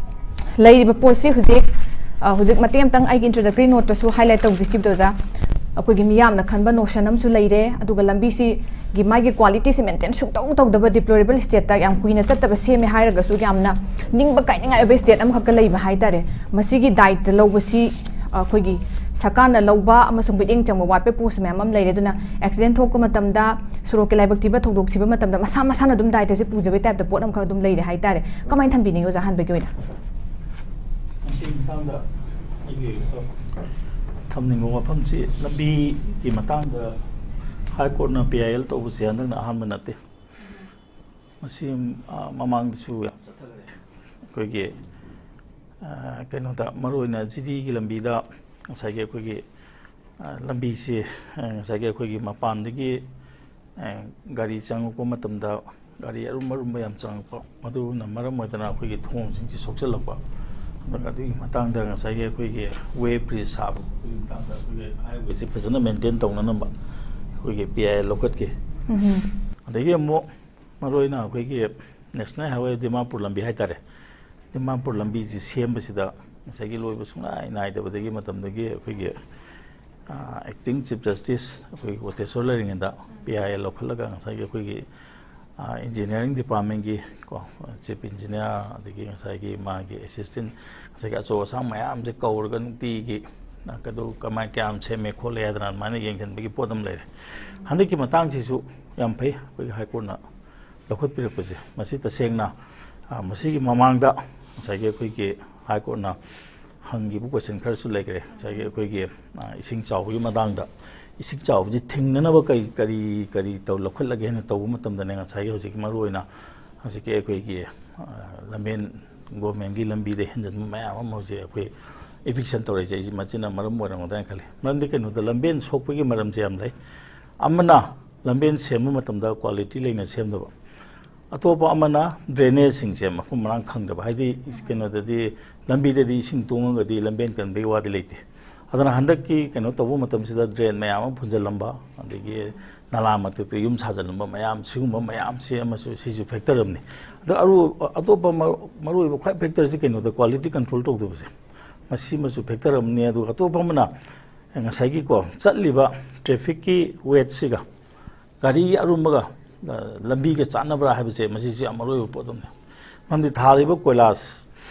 ꯂꯩꯔꯤꯕ ꯄꯣꯠꯁꯤ ꯍꯧꯖꯤꯛ ꯑ, ꯍꯧꯖꯤꯛ ꯃꯇꯦꯛ ꯑꯃꯇꯪ ꯑꯩꯒꯤ introductory noteꯇꯁꯨ highlight ꯇꯧꯖꯈꯤꯕꯗꯨꯗ, ꯑꯩꯈꯣꯏꯒꯤ ꯃꯤꯌꯥꯝꯅ ꯈꯟꯕ notion ꯑꯃꯁꯨ ꯂꯩꯔꯦ, ꯑꯗꯨꯒ ꯂꯝꯕꯤꯁꯤꯒꯤ ꯃꯥꯒꯤ qualityꯁꯤ maintain ꯁꯨꯡꯇꯧ ꯇꯧꯗꯕ deplorable stateꯇ ꯌꯥꯝ ꯀꯨꯏꯅ ꯆꯠꯇꯕ ꯁꯦꯝꯃꯦ ꯍꯥꯏꯔꯒꯁꯨ ꯌꯥꯝꯅ ꯅꯤꯡꯕ ꯀꯥꯏꯅꯤꯡꯉꯥꯏ ꯑꯣꯏꯕ state ꯑꯃꯈꯛꯇ ꯂꯩꯕ ꯍꯥꯏꯇꯥꯔꯦ꯫ ꯃꯁꯤꯒꯤ ꯗꯥꯏꯇ ꯂꯧꯕꯁꯤ, ꯑ, ꯑꯩꯈꯣꯏꯒꯤ ꯁꯔꯀꯥꯔꯅ ꯂꯧꯕ ꯑꯃꯁꯨꯡ ꯃꯤꯠꯌꯦꯡ ꯆꯪꯕ ꯋꯥꯠꯄ post ꯃꯌꯥꯝ ꯑꯃ ꯂꯩꯔꯦ꯫ ꯑꯗꯨꯅ accident ꯊꯣꯛꯄ ꯃꯇꯝꯗ, ꯁꯣꯔꯣꯛꯀꯤ ꯂꯥꯏꯕꯛ ꯊꯤꯕ ꯊꯧꯗꯣꯛ ꯊꯤꯕ ꯃꯇꯝꯗ ꯃꯁꯥ ꯃꯁꯥꯅ ꯑꯗꯨꯝ ꯗꯥꯏꯇꯁꯦ ꯄꯨꯖꯕꯩ typeꯇ ꯄꯣꯠ ꯑꯃꯈꯛ ꯑꯗꯨꯝ ꯂꯩꯔꯦ ꯍꯥꯏꯇꯥꯔꯦ꯫ ꯀꯃꯥꯏꯅ ꯊꯝꯕꯤꯅꯤꯡꯉꯤ ꯑꯣꯖꯥ, ꯑꯍꯥꯟꯕꯒꯤ ꯑꯣꯏꯅ? ꯃꯁꯤꯒꯤ ꯃꯇꯥꯡꯗ ꯑꯩꯒꯤ ꯊꯝꯅꯤꯡꯕ ꯋꯥꯐꯝꯁꯤ, ꯂꯝꯕꯤꯒꯤ ꯃꯇꯥꯡꯗ High Courtꯅ P I L ꯇꯧꯕꯁꯦ ꯍꯟꯗꯛꯅ ꯑꯍꯥꯟꯕ ꯅꯠꯇꯦ꯫ ꯃꯁꯤ, ꯑ, ꯃꯃꯥꯡꯗꯁꯨ ꯌꯥꯝ ꯆꯠꯊꯈ꯭ꯔꯦ꯫ ꯑꯩꯈꯣꯏꯒꯤ, ꯑ, ꯀꯩꯅꯣꯗ, ꯃꯔꯨꯑꯣꯏꯅ ꯖꯤꯔꯤꯒꯤ ꯂꯝꯕꯤꯗ ꯉꯁꯥꯏꯒꯤ ꯑꯩꯈꯣꯏꯒꯤ, ꯑ, ꯂꯝꯕꯤꯁꯤ, ꯑ, ꯉꯁꯥꯏꯒꯤ ꯑꯩꯈꯣꯏꯒꯤ ꯃꯄꯥꯟꯗꯒꯤ, ꯑ, ꯒꯥꯔꯤ ꯆꯪꯉꯛꯄ ꯃꯇꯝꯗ ꯒꯥꯔꯤ ꯑꯔꯨꯝ ꯑꯔꯨꯝꯕ ꯌꯥꯝ ꯆꯪꯉꯛꯄ, ꯃꯗꯨꯅ ꯃꯔꯝ ꯑꯣꯏꯗꯅ ꯑꯩꯈꯣꯏꯒꯤ ꯊꯣꯡꯁꯤꯡꯁꯤ ꯁꯣꯛꯆꯜꯂꯛꯄ꯫ ꯑꯗꯨꯒ ꯑꯗꯨꯒꯤ ꯃꯇꯥꯡꯗ ꯉꯁꯥꯏꯒꯤ ꯑꯩꯈꯣꯏꯒꯤ way bridge ꯁꯥꯕ ꯈꯣꯠꯄꯒꯤ ꯃꯇꯥꯡꯗ ꯑꯩꯈꯣꯏꯒꯤ highwayꯁꯤ ꯐꯖꯅ maintain ꯇꯧꯅꯅꯕ ꯑꯩꯈꯣꯏꯒꯤ P I L ꯂꯧꯈꯠꯈꯤ꯫ ꯎꯝ꯫ ꯑꯗꯒꯤ ꯑꯃꯨꯛ ꯃꯔꯨꯑꯣꯏꯅ ꯑꯩꯈꯣꯏꯒꯤ National Highway ꯗꯤꯃꯥꯄꯨꯔ ꯂꯝꯕꯤ ꯍꯥꯏꯇꯥꯔꯦ, ꯗꯤꯃꯥꯄꯨꯔ ꯂꯝꯕꯤꯁꯤ ꯁꯦꯝꯕꯁꯤꯗ ꯉꯁꯥꯏꯒꯤ ꯂꯣꯏꯕ ꯁꯨꯡꯅꯥꯏ ꯅꯥꯏꯗꯕꯗꯒꯤ ꯃꯇꯝꯗꯒꯤ ꯑꯩꯈꯣꯏꯒꯤ, ꯑ, Acting Chief Justice ꯑꯩꯈꯣꯏꯒꯤ ꯀꯣꯇꯦꯁꯣꯔ ꯂꯩꯔꯤꯉꯩꯗ P I L ꯂꯧꯈꯠꯂꯒ ꯉꯁꯥꯏꯒꯤ ꯑꯩꯈꯣꯏꯒꯤ, ꯑ, engineering departmentꯀꯤ ꯀꯣ, chief engineer, ꯑꯗꯒꯤ ꯉꯁꯥꯏꯒꯤ ꯃꯥꯒꯤ assistant, ꯉꯁꯥꯏꯒꯤ ꯑꯆꯧ ꯑꯁꯥꯡ ꯃꯌꯥꯝꯁꯦ ꯀꯧꯔꯒ ꯅꯨꯡꯇꯤꯒꯤ, ꯑ, ꯀꯩꯗꯧ-, ꯀꯃꯥꯏ, ꯀꯌꯥꯝ ꯁꯦꯝꯃꯦ ꯈꯣꯠꯂꯦ ꯍꯥꯏꯗꯅ ꯑꯗꯨꯃꯥꯏꯅ ꯌꯦꯡꯁꯤꯟꯕꯒꯤ ꯄꯣꯠ ꯑꯃ ꯂꯩꯔꯦ꯫ ꯍꯟꯗꯛꯀꯤ ꯃꯇꯥꯡꯁꯤꯁꯨ ꯌꯥꯝ ꯐꯩ, ꯑꯩꯈꯣꯏꯒꯤ High Courtꯅ ꯂꯧꯈꯠꯄꯤꯔꯛꯄꯁꯦ꯫ ꯃꯁꯤ ꯇꯁꯦꯡꯅ, ꯑ, ꯃꯁꯤꯒꯤ ꯃꯃꯥꯡꯗ ꯉꯁꯥꯏꯒꯤ ꯑꯩꯈꯣꯏꯒꯤ High Courtꯅ ꯍꯪꯈꯤꯕ question ꯈꯔꯁꯨ ꯂꯩꯈ꯭ꯔꯦ꯫ ꯉꯁꯥꯏꯒꯤ ꯑꯩꯈꯣꯏꯒꯤ, ꯑ, ꯏꯁꯤꯡ ꯆꯥꯎꯕꯒꯤ ꯃꯇꯥꯡꯗ, ꯏꯁꯤꯡ ꯆꯥꯎꯕꯁꯤ ꯊꯤꯡꯅꯅꯕ ꯀꯔꯤ, ꯀꯔꯤ, ꯀꯔꯤ ꯇꯧ-, ꯂꯧꯈꯠꯂꯒꯦ ꯍꯥꯏꯅ ꯇꯧꯕ ꯃꯇꯝꯗꯅꯦ, ꯉꯁꯥꯏꯒꯤ ꯍꯧꯖꯤꯛꯀꯤ ꯃꯔꯨꯑꯣꯏꯅ ꯍꯧꯖꯤꯛꯀꯤ ꯑꯩꯈꯣꯏꯒꯤ, ꯑ, ꯂꯝꯕꯦꯟ, governmentꯀꯤ ꯂꯝꯕꯤꯗ ꯍꯦꯟꯖꯟꯕ ꯃꯌꯥꯝ ꯑꯃ ꯍꯧꯖꯤꯛ ꯑꯩꯈꯣꯏ eviction ꯇꯧꯔꯛꯏꯁꯦ, ꯑꯩꯁꯦ ꯃꯁꯤꯅ ꯃꯔꯝ ꯑꯣꯏꯔꯝꯒꯗ꯭ꯔꯥ ꯍꯥꯏꯅ ꯈꯜꯂꯤ꯫ ꯃꯔꯝꯗꯤ ꯀꯩꯅꯣꯗ, ꯂꯝꯕꯦꯟ ꯁꯣꯛꯄꯒꯤ ꯃꯔꯝꯁꯦ ꯌꯥꯝ ꯂꯩ꯫ ꯑꯃꯅ ꯂꯝꯕꯦꯟ ꯁꯦꯝꯕ ꯃꯇꯝꯗ quality ꯂꯩꯅ ꯁꯦꯝꯗꯕ, ꯑꯇꯣꯞꯄ ꯑꯃꯅ drainageꯁꯤꯡꯁꯦ ꯃꯐꯝ ꯃꯔꯥꯡ ꯈꯪꯗꯕ, ꯍꯥꯏꯗꯤ ꯀꯩꯅꯣꯗꯗꯤ, ꯂꯝꯕꯤꯗꯗꯤ ꯏꯁꯤꯡ ꯇꯨꯡꯉꯒꯗꯤ ꯂꯝꯕꯦꯟ ꯀꯟꯕꯒꯤ ꯋꯥꯗꯤ ꯂꯩꯇꯦ꯫ ꯑꯗꯨꯅ ꯍꯟꯗꯛꯀꯤ ꯀꯩꯅꯣ ꯇꯧꯕ ꯃꯇꯝꯁꯤꯗ drain ꯃꯌꯥꯝ ꯑꯃ ꯐꯨꯟꯖꯜꯂꯝꯕ, ꯑꯗꯒꯤ ꯅꯂꯥ ꯃꯊꯛꯇ ꯌꯨꯝ ꯁꯥꯖꯜꯂꯝꯕ ꯃꯌꯥꯝ, ꯁꯤꯒꯨꯝꯕ ꯃꯌꯥꯝꯁꯦ ꯑꯃꯁꯨ, ꯁꯤꯁꯨ factor ꯑꯃꯅꯤ꯫ ꯑꯗꯣ ꯑꯔꯨ-, ꯑꯇꯣꯞꯄ ꯃꯔꯨ-, ꯃꯔꯨꯑꯣꯏꯕ ꯈ꯭ꯋꯥꯏ factorꯁꯤ ꯀꯩꯅꯣꯗ, quality control ꯇꯧꯗꯕꯁꯦ꯫ ꯃꯁꯤꯃꯁꯨ ꯐꯦꯛꯇꯔ ꯑꯃꯅꯤ꯫ ꯑꯗꯨꯒ ꯑꯇꯣꯞꯄ ꯑꯃꯅ ꯉꯁꯥꯏꯒꯤꯀꯣ, ꯆꯠꯂꯤꯕ ꯇ꯭ꯔꯦꯐꯤꯛꯀꯤ ꯋꯦꯠꯁꯤꯒ ꯒꯥꯔꯤꯒꯤ ꯑꯔꯨꯝꯕꯒ, ꯑ, ꯂꯝꯕꯤꯒ ꯆꯥꯟꯅꯕ꯭ꯔꯥ ꯍꯥꯏꯕꯁꯦ, ꯃꯁꯤꯁꯨ ꯌꯥꯝ ꯃꯔꯨ ꯑꯣꯏꯕ ꯄꯣꯠ ꯑꯃꯅꯤ꯫ ꯃꯔꯝꯗꯤ ꯊꯥꯔꯤꯕ ꯀꯣꯏꯂꯥꯁ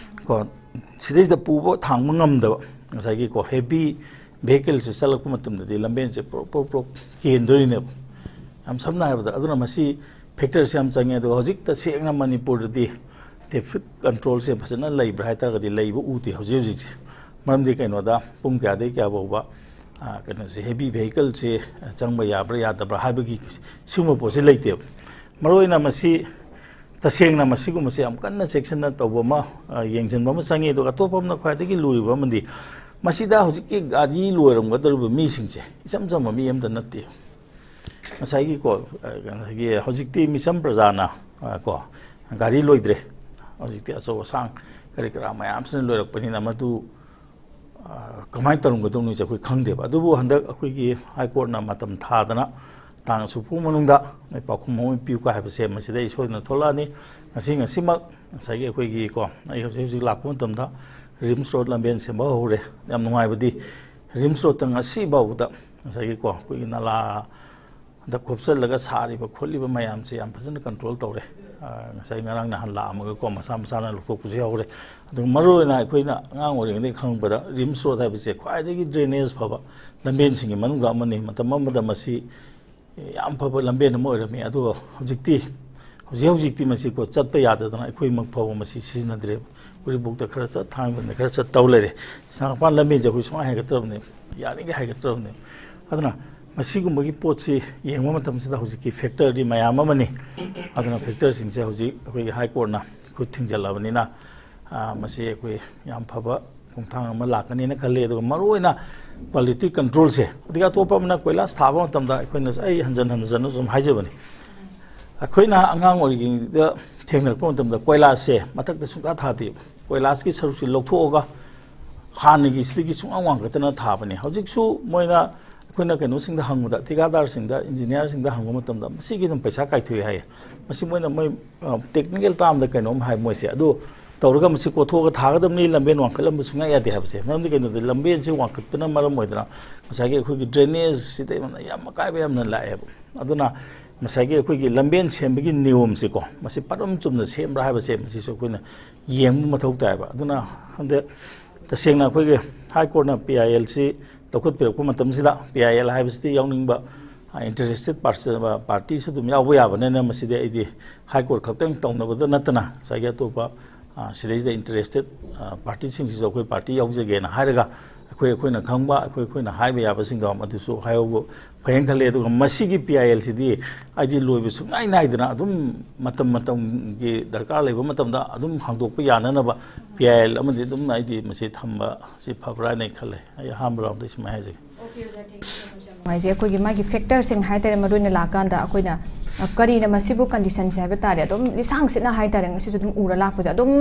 ꯀꯣ, ꯁꯤꯗꯩꯁꯤꯗ ꯄꯨꯕ ꯊꯥꯡꯕ ꯉꯝꯗꯕ ꯉꯁꯥꯏꯒꯤꯀꯣ, ꯍꯦꯚꯤ ꯚꯦꯍꯤꯀꯜꯁꯦ ꯆꯠꯂꯛꯄ ꯃꯇꯝꯗꯗꯤ ꯂꯝꯕꯦꯟꯁꯦ ꯄ꯭ꯔꯣꯛ ꯄ꯭ꯔꯣꯛ ꯄ꯭ꯔꯣꯛ ꯀꯦꯟꯗꯣꯔꯤꯅꯦꯕ, ꯌꯥꯝ ꯁꯝꯅ ꯍꯥꯏꯔꯕꯗ꯫ ꯑꯗꯨꯅ ꯃꯁꯤ ꯐꯦꯛꯇꯔꯁꯦ ꯌꯥꯝ ꯆꯪꯉꯦ꯫ ꯑꯗꯨꯒ ꯍꯧꯖꯤꯛ ꯇꯁꯦꯡꯅ ꯃꯅꯤꯄꯨꯔꯗꯗꯤ ꯇ꯭ꯔꯦꯐꯤꯛ ꯀꯟꯇ꯭ꯔꯣꯜꯁꯦ ꯐꯖꯅ ꯂꯩꯕ꯭ꯔꯥ ꯍꯥꯏ ꯇꯥꯔꯒꯗꯤ, ꯂꯩꯕ ꯎꯗꯦ ꯍꯧꯖꯤꯛ ꯍꯧꯖꯤꯛꯁꯦ꯫ ꯃꯔꯝꯗꯤ ꯀꯩꯅꯣꯗ, ꯄꯨꯡ ꯀꯌꯥꯗꯒꯤ ꯀꯌꯥ ꯐꯥꯎꯕ, ꯑ, ꯀꯩꯅꯣꯁꯦ, ꯍꯦꯚꯤ ꯚꯦꯍꯤꯀꯜꯁꯦ ꯆꯪꯕ ꯌꯥꯕ꯭ꯔꯥ ꯌꯥꯗꯕ꯭ꯔꯥ ꯍꯥꯏꯕꯒꯤ ꯁꯤꯒꯨꯝꯕ ꯄꯣꯠꯁꯦ ꯂꯩꯇꯦꯕ꯫ ꯃꯔꯨꯑꯣꯏꯅ ꯃꯁꯤ ꯇꯁꯦꯡꯅ ꯃꯁꯤꯒꯨꯝꯕꯁꯦ ꯌꯥꯝ ꯀꯟꯅ ꯆꯦꯛꯁꯤꯟꯅ ꯇꯧꯕ ꯑꯃ, ꯑ, ꯌꯦꯡꯁꯤꯟꯕ ꯑꯃ ꯆꯪꯉꯤ꯫ ꯑꯗꯨꯒ ꯑꯇꯣꯞꯄ ꯑꯃꯅ ꯈ꯭ꯋꯥꯏꯗꯒꯤ ꯂꯨꯔꯤꯕ ꯑꯃꯗꯤ, ꯃꯁꯤꯗ ꯍꯧꯖꯤꯛꯀꯤ ꯒꯥꯔꯤ ꯂꯣꯏꯔꯝꯒꯗꯧꯔꯤꯕ ꯃꯤꯁꯤꯡꯁꯦ ꯏꯆꯝ ꯆꯝꯕ ꯃꯤ ꯑꯝꯇ ꯅꯠꯇꯦ꯫ ꯉꯁꯥꯏꯒꯤꯀꯣ, ꯑ, ꯉꯁꯥꯏꯒꯤ ꯍꯧꯖꯤꯛꯇꯤ ꯃꯤꯆꯝ ꯄ꯭ꯔꯖꯥꯅ, ꯑ, ꯀꯣ, ꯒꯥꯔꯤ ꯂꯣꯏꯗ꯭ꯔꯦ꯫ ꯍꯧꯖꯤꯛꯇꯤ ꯑꯆꯧ ꯑꯁꯥꯡ ꯀꯔꯤ ꯀꯔꯥ ꯃꯌꯥꯝꯁꯤꯅ ꯂꯣꯏꯔꯛꯄꯅꯤꯅ, ꯃꯗꯨ, ꯑ, ꯀꯃꯥꯏꯅ ꯇꯧꯔꯝꯒꯗꯧꯅꯣꯁꯦ ꯑꯩꯈꯣꯏ ꯈꯪꯗꯦꯕ꯫ ꯑꯗꯨꯕꯨ ꯍꯟꯗꯛ ꯑꯩꯈꯣꯏꯒꯤ ꯍꯥꯏ ꯀꯣꯔꯠꯅ ꯃꯇꯝ ꯊꯥꯗꯅ, ꯇꯥꯡ ꯑꯁꯨꯛ ꯐꯥꯎ ꯃꯅꯨꯡꯗ ꯅꯣꯏ ꯄꯥꯎꯈꯨꯝ ꯑꯃ ꯄꯤꯌꯨ ꯀꯥꯏ ꯍꯥꯏꯕꯁꯦ ꯃꯁꯤꯗ ꯑꯩ ꯁꯣꯏꯗꯅ ꯊꯣꯛꯂꯛꯑꯅꯤ꯫ ꯉꯁꯤ, ꯉꯁꯤꯃꯛ ꯉꯁꯥꯏꯒꯤ ꯑꯩꯈꯣꯏꯒꯤ ꯀꯣ, ꯑꯩ ꯍꯧꯖꯤꯛ ꯍꯧꯖꯤꯛ ꯂꯥꯛꯄ ꯃꯇꯝꯗ ꯔꯤꯝꯁ ꯔꯣꯗ ꯂꯝꯕꯦꯟ ꯁꯦꯝꯕ ꯍꯧꯔꯦ꯫ ꯌꯥꯝ ꯅꯨꯡꯉꯥꯏꯕꯗꯤ, ꯔꯤꯝꯁ ꯔꯣꯗꯇ ꯉꯁꯤ ꯐꯥꯎꯕꯗ ꯉꯁꯥꯏꯒꯤ ꯀꯣ, ꯑꯩꯈꯣꯏꯒꯤ ꯅꯂꯥ ꯗ ꯈꯣꯞꯆꯜꯂꯒ ꯁꯥꯔꯤꯕ ꯈꯣꯠꯂꯤꯕ ꯃꯌꯥꯝꯁꯦ ꯌꯥꯝ ꯐꯖꯅ ꯀꯟꯇ꯭ꯔꯣꯜ ꯇꯧꯔꯦ꯫ ꯑ, ꯉꯁꯥꯏ ꯉꯔꯥꯡ ꯅꯍꯥꯟ ꯂꯥꯛꯑꯝꯃꯒꯀꯣ, ꯃꯁꯥ ꯃꯁꯥꯅ ꯂꯧꯊꯣꯛꯄꯁꯨ ꯌꯥꯎꯔꯦ꯫ ꯑꯗꯨꯒ ꯃꯔꯨꯑꯣꯏꯅ ꯑꯩꯈꯣꯏꯅ ꯑꯉꯥꯡ ꯑꯣꯏꯔꯤꯉꯩꯗꯒꯤ ꯈꯪꯉꯛꯄꯗ, ꯔꯤꯝꯁ ꯔꯣꯗ ꯍꯥꯏꯕꯁꯦ ꯈ꯭ꯋꯥꯏꯗꯒꯤ ꯗ꯭ꯔꯦꯅꯦꯖ ꯐꯕ ꯂꯝꯕꯦꯟꯁꯤꯡꯒꯤ ꯃꯅꯨꯡꯗ ꯑꯃꯅꯤ꯫ ꯃꯇꯝ ꯑꯃꯗ ꯃꯁꯤ ꯌꯥꯝ ꯐꯕ ꯂꯝꯕꯦꯟ ꯑꯃ ꯑꯣꯏꯔꯝꯃꯤ꯫ ꯑꯗꯨꯒ ꯍꯧꯖꯤꯛꯇꯤ, ꯍꯧꯖꯤꯛ ꯍꯧꯖꯤꯛꯇꯤ ꯃꯁꯤꯀꯣ, ꯆꯠꯄ ꯌꯥꯗꯗꯅ ꯑꯩꯈꯣꯏꯃꯛ ꯐꯥꯎꯕ ꯃꯁꯤ ꯁꯤꯖꯤꯟꯅꯗ꯭ꯔꯦꯕ꯫ ꯎꯔꯤꯄꯣꯛꯇ ꯈꯔ ꯆꯠ, ꯊꯥꯡꯃꯩꯕꯟꯗ ꯈꯔ ꯆꯠ ꯇꯧ ꯂꯩꯔꯦ꯫ ꯁꯤꯅꯥꯄꯥꯟ ꯂꯝꯕꯤꯁꯦ ꯑꯩꯈꯣꯏ ꯁꯨꯡꯍꯥꯏ ꯍꯥꯏꯒꯠꯇ꯭ꯔꯕꯅꯦꯕ, ꯌꯥꯔꯤꯈꯩ ꯍꯥꯏꯒꯠꯇ꯭ꯔꯕꯅꯦꯕ꯫ ꯑꯗꯨꯅ ꯃꯁꯤꯒꯨꯝꯕꯒꯤ ꯄꯣꯠꯁꯤ ꯌꯦꯡꯕ ꯃꯇꯝꯁꯤꯗ ꯍꯧꯖꯤꯛꯀꯤ ꯐꯦꯛꯇꯔꯗꯤ ꯃꯌꯥꯝ ꯑꯃꯅꯤ꯫ ꯑꯗꯨꯅ ꯐꯦꯛꯇꯔꯁꯤꯡꯁꯦ ꯍꯧꯖꯤꯛ ꯑꯩꯈꯣꯏꯒꯤ ꯍꯥꯏ ꯀꯣꯔꯠꯅ ꯈꯨꯠ ꯊꯤꯡꯖꯤꯜꯂꯕꯅꯤꯅ, ꯑ, ꯃꯁꯤ ꯑꯩꯈꯣꯏ ꯌꯥꯝ ꯐꯕ ꯈꯣꯡꯊꯥꯡ ꯑꯃ ꯂꯥꯛꯀꯅꯤꯅ ꯈꯜꯂꯤ꯫ ꯑꯗꯨꯒ ꯃꯔꯨꯑꯣꯏꯅ ꯀ꯭ꯋꯥꯂꯤꯇꯤ ꯀꯟꯇ꯭ꯔꯣꯜꯁꯦ, ꯑꯗꯒꯤ ꯑꯇꯣꯞꯄ ꯑꯃꯅ ꯀꯣꯏꯂꯥꯁ ꯊꯥꯕ ꯃꯇꯝꯗ ꯑꯩꯈꯣꯏꯅ, ꯑꯩ ꯍꯟꯖꯟ ꯍꯟꯖꯟꯅ ꯁꯨꯝ ꯍꯥꯏꯖꯕꯅꯤ, ꯑꯩꯈꯣꯏꯅ ꯑꯉꯥꯡ ꯑꯣꯏꯔꯤꯉꯩꯗ ꯊꯦꯡꯅꯔꯛꯄ ꯃꯇꯝꯗ ꯀꯣꯏꯂꯥꯁꯁꯦ ꯃꯊꯛꯇ ꯁꯨꯡꯊꯥ ꯊꯥꯗꯦꯕ꯫ ꯀꯣꯏꯂꯥꯁꯀꯤ ꯁꯔꯨꯛꯁꯤ ꯂꯧꯊꯣꯛꯑꯒ ꯍꯥꯟꯅꯒꯤ ꯁꯤꯗꯒꯤ ꯁꯨꯡꯋꯥꯡ ꯋꯥꯡꯈꯠꯇꯅ ꯊꯥꯕꯅꯤ꯫ ꯍꯧꯖꯤꯛꯁꯨ ꯃꯣꯏꯅ ꯑꯩꯈꯣꯏꯅ ꯀꯩꯅꯣꯁꯤꯡꯗ ꯍꯪꯕꯗ, ꯊꯤꯀꯥꯗꯥꯔꯁꯤꯡꯗ, ꯏꯟꯖꯤꯅꯤꯌꯥꯔꯁꯤꯡꯗ ꯍꯪꯕ ꯃꯇꯝꯗ, ꯃꯁꯤꯒꯤ ꯑꯗꯨꯝ ꯄꯩꯁꯥ ꯀꯥꯏꯊꯣꯛꯏ ꯍꯥꯏꯌꯦ꯫ ꯃꯁꯤ ꯃꯣꯏꯅ, ꯃꯣꯏ ꯇꯦꯛꯅꯤꯀꯦꯜ ꯇꯥꯝꯗ ꯀꯩꯅꯣꯝ ꯍꯥꯏ ꯃꯣꯏꯁꯦ, ꯑꯗꯨ ꯇꯧꯔꯒ ꯃꯁꯤ ꯀꯣꯊꯣꯛꯑꯒ ꯊꯥꯒꯗꯕꯅꯤ, ꯂꯝꯕꯦꯟ ꯋꯥꯡꯈꯠꯍꯟꯕ ꯁꯨꯡꯌꯥ ꯌꯥꯗꯦ ꯍꯥꯏꯕꯁꯦ꯫ ꯃꯔꯝꯗꯤ ꯀꯩꯅꯣꯗ, ꯂꯝꯕꯦꯟꯁꯤ ꯋꯥꯡꯈꯠꯄꯅ ꯃꯔꯝ ꯑꯣꯏꯗꯅ ꯉꯁꯥꯏꯒꯤ ꯑꯩꯈꯣꯏꯒꯤ ꯗ꯭ꯔꯦꯅꯦꯖꯁꯤꯗ ꯌꯥꯝꯅ, ꯌꯥꯝ ꯑꯀꯥꯏꯕ ꯌꯥꯝꯅ ꯂꯥꯛꯑꯦꯕ꯫ ꯑꯗꯨꯅ ꯉꯁꯥꯏꯒꯤ ꯑꯩꯈꯣꯏꯒꯤ ꯂꯝꯕꯦꯟ ꯁꯦꯝꯕꯒꯤ ꯅꯤꯌꯣꯝꯁꯤꯀꯣ, ꯃꯁꯤ ꯄꯔꯝ ꯆꯨꯝꯅ ꯁꯦꯝꯕ꯭ꯔꯥ ꯍꯥꯏꯕꯁꯦ ꯃꯁꯤꯁꯨ ꯑꯩꯈꯣꯏꯅ ꯌꯦꯡꯕ ꯃꯊꯧ ꯇꯥꯏꯌꯦꯕ꯫ ꯑꯗꯨꯅ ꯍꯟꯗꯛ ꯇꯁꯦꯡꯅ ꯑꯩꯈꯣꯏꯒꯤ ꯍꯥꯏ ꯀꯣꯔꯠꯅ ꯄꯤ ꯑꯥꯏ ꯑꯦꯜꯁꯤ ꯂꯧꯈꯠꯄꯤꯔꯛꯄ ꯃꯇꯝꯁꯤꯗ, ꯄꯤ ꯑꯥꯏ ꯑꯦꯜ ꯍꯥꯏꯕꯁꯤꯗꯤ ꯌꯥꯎꯅꯤꯡꯕ ꯏꯟꯇꯔꯦꯁꯇꯦꯠ ꯄꯥꯔꯇꯤꯁꯨ ꯑꯗꯨꯝ ꯌꯥꯎꯕ ꯌꯥꯕꯅꯤꯅ, ꯃꯁꯤꯗꯤ ꯑꯩꯗꯤ ꯍꯥꯏ ꯀꯣꯔꯠ ꯈꯛꯇꯪ ꯇꯧꯅꯕꯗ ꯅꯠꯇꯅ ꯉꯁꯥꯏꯒꯤ ꯑꯇꯣꯞꯄ, ꯑ, ꯁꯤꯗꯩꯁꯤꯗ ꯏꯟꯇꯔꯦꯁꯇꯦꯠ ꯄꯥꯔꯇꯤꯁꯤꯡꯁꯤꯁꯨ ꯑꯩꯈꯣꯏ ꯄꯥꯔꯇꯤ ꯌꯥꯎꯖꯒꯦꯅ ꯍꯥꯏꯔꯒ, ꯑꯩꯈꯣꯏ, ꯑꯩꯈꯣꯏꯅ ꯈꯪꯕ, ꯑꯩꯈꯣꯏ, ꯑꯩꯈꯣꯏꯅ ꯍꯥꯏꯕ ꯌꯥꯕꯁꯤꯡꯗꯣ ꯑꯗꯨꯁꯨ ꯍꯥꯏꯍꯧꯕ ꯐꯩꯌꯦꯅ ꯈꯜꯂꯦ꯫ ꯑꯗꯨꯒ ꯃꯁꯤꯒꯤ ꯄꯤ ꯑꯥꯏ ꯑꯦꯜꯁꯤꯗꯤ ꯍꯥꯏꯗꯤ ꯂꯣꯏꯕ ꯁꯨꯡꯅꯥꯏ ꯅꯥꯏꯗꯅ ꯑꯗꯨꯝ ꯃꯇꯝ ꯃꯇꯝꯒꯤ ꯗꯔꯀꯥꯔ ꯂꯩꯕ ꯃꯇꯝꯗ ꯑꯗꯨꯝ ꯍꯥꯡꯗꯣꯛꯄ ꯌꯥꯅꯅꯕ ꯄꯤ ꯑꯥꯏ ꯑꯦꯜ ꯑꯃꯗꯤ ꯑꯗꯨꯝ ꯑꯩꯗꯤ ꯃꯁꯤ ꯊꯝꯕ ꯁꯤ ꯐꯕ꯭ꯔꯥ ꯍꯥꯏꯅ ꯈꯜꯂꯦ꯫ ꯑꯩ ꯑꯍꯥꯟꯕ ꯔꯥꯎꯟꯗ ꯁꯨꯃꯥꯏꯅ ꯍꯥꯏꯖꯒꯦ꯫ ꯅꯨꯡꯉꯥꯏꯖꯩ꯫ ꯑꯩꯈꯣꯏꯒꯤ ꯃꯥꯒꯤ ꯐꯦꯛꯇꯔꯁꯤꯡ ꯍꯥꯏꯇꯥꯔꯦ, ꯃꯔꯨ ꯑꯣꯏꯅ ꯂꯥꯛꯀꯥꯟꯗ ꯑꯩꯈꯣꯏꯅ, ꯑ, ꯀꯔꯤꯅ ꯃꯁꯤꯕꯨ ꯀꯟꯗꯤꯁꯟꯁꯦ ꯍꯥꯏꯕ ꯇꯥꯔꯦ, ꯑꯗꯨꯝ ꯂꯤꯁꯥꯡ ꯁꯤꯠꯅ ꯍꯥꯏꯇꯥꯔꯦ, ꯉꯁꯤꯁꯨ ꯑꯗꯨꯝ ꯎꯔ ꯂꯥꯛꯄꯁꯦ, ꯑꯗꯨꯝ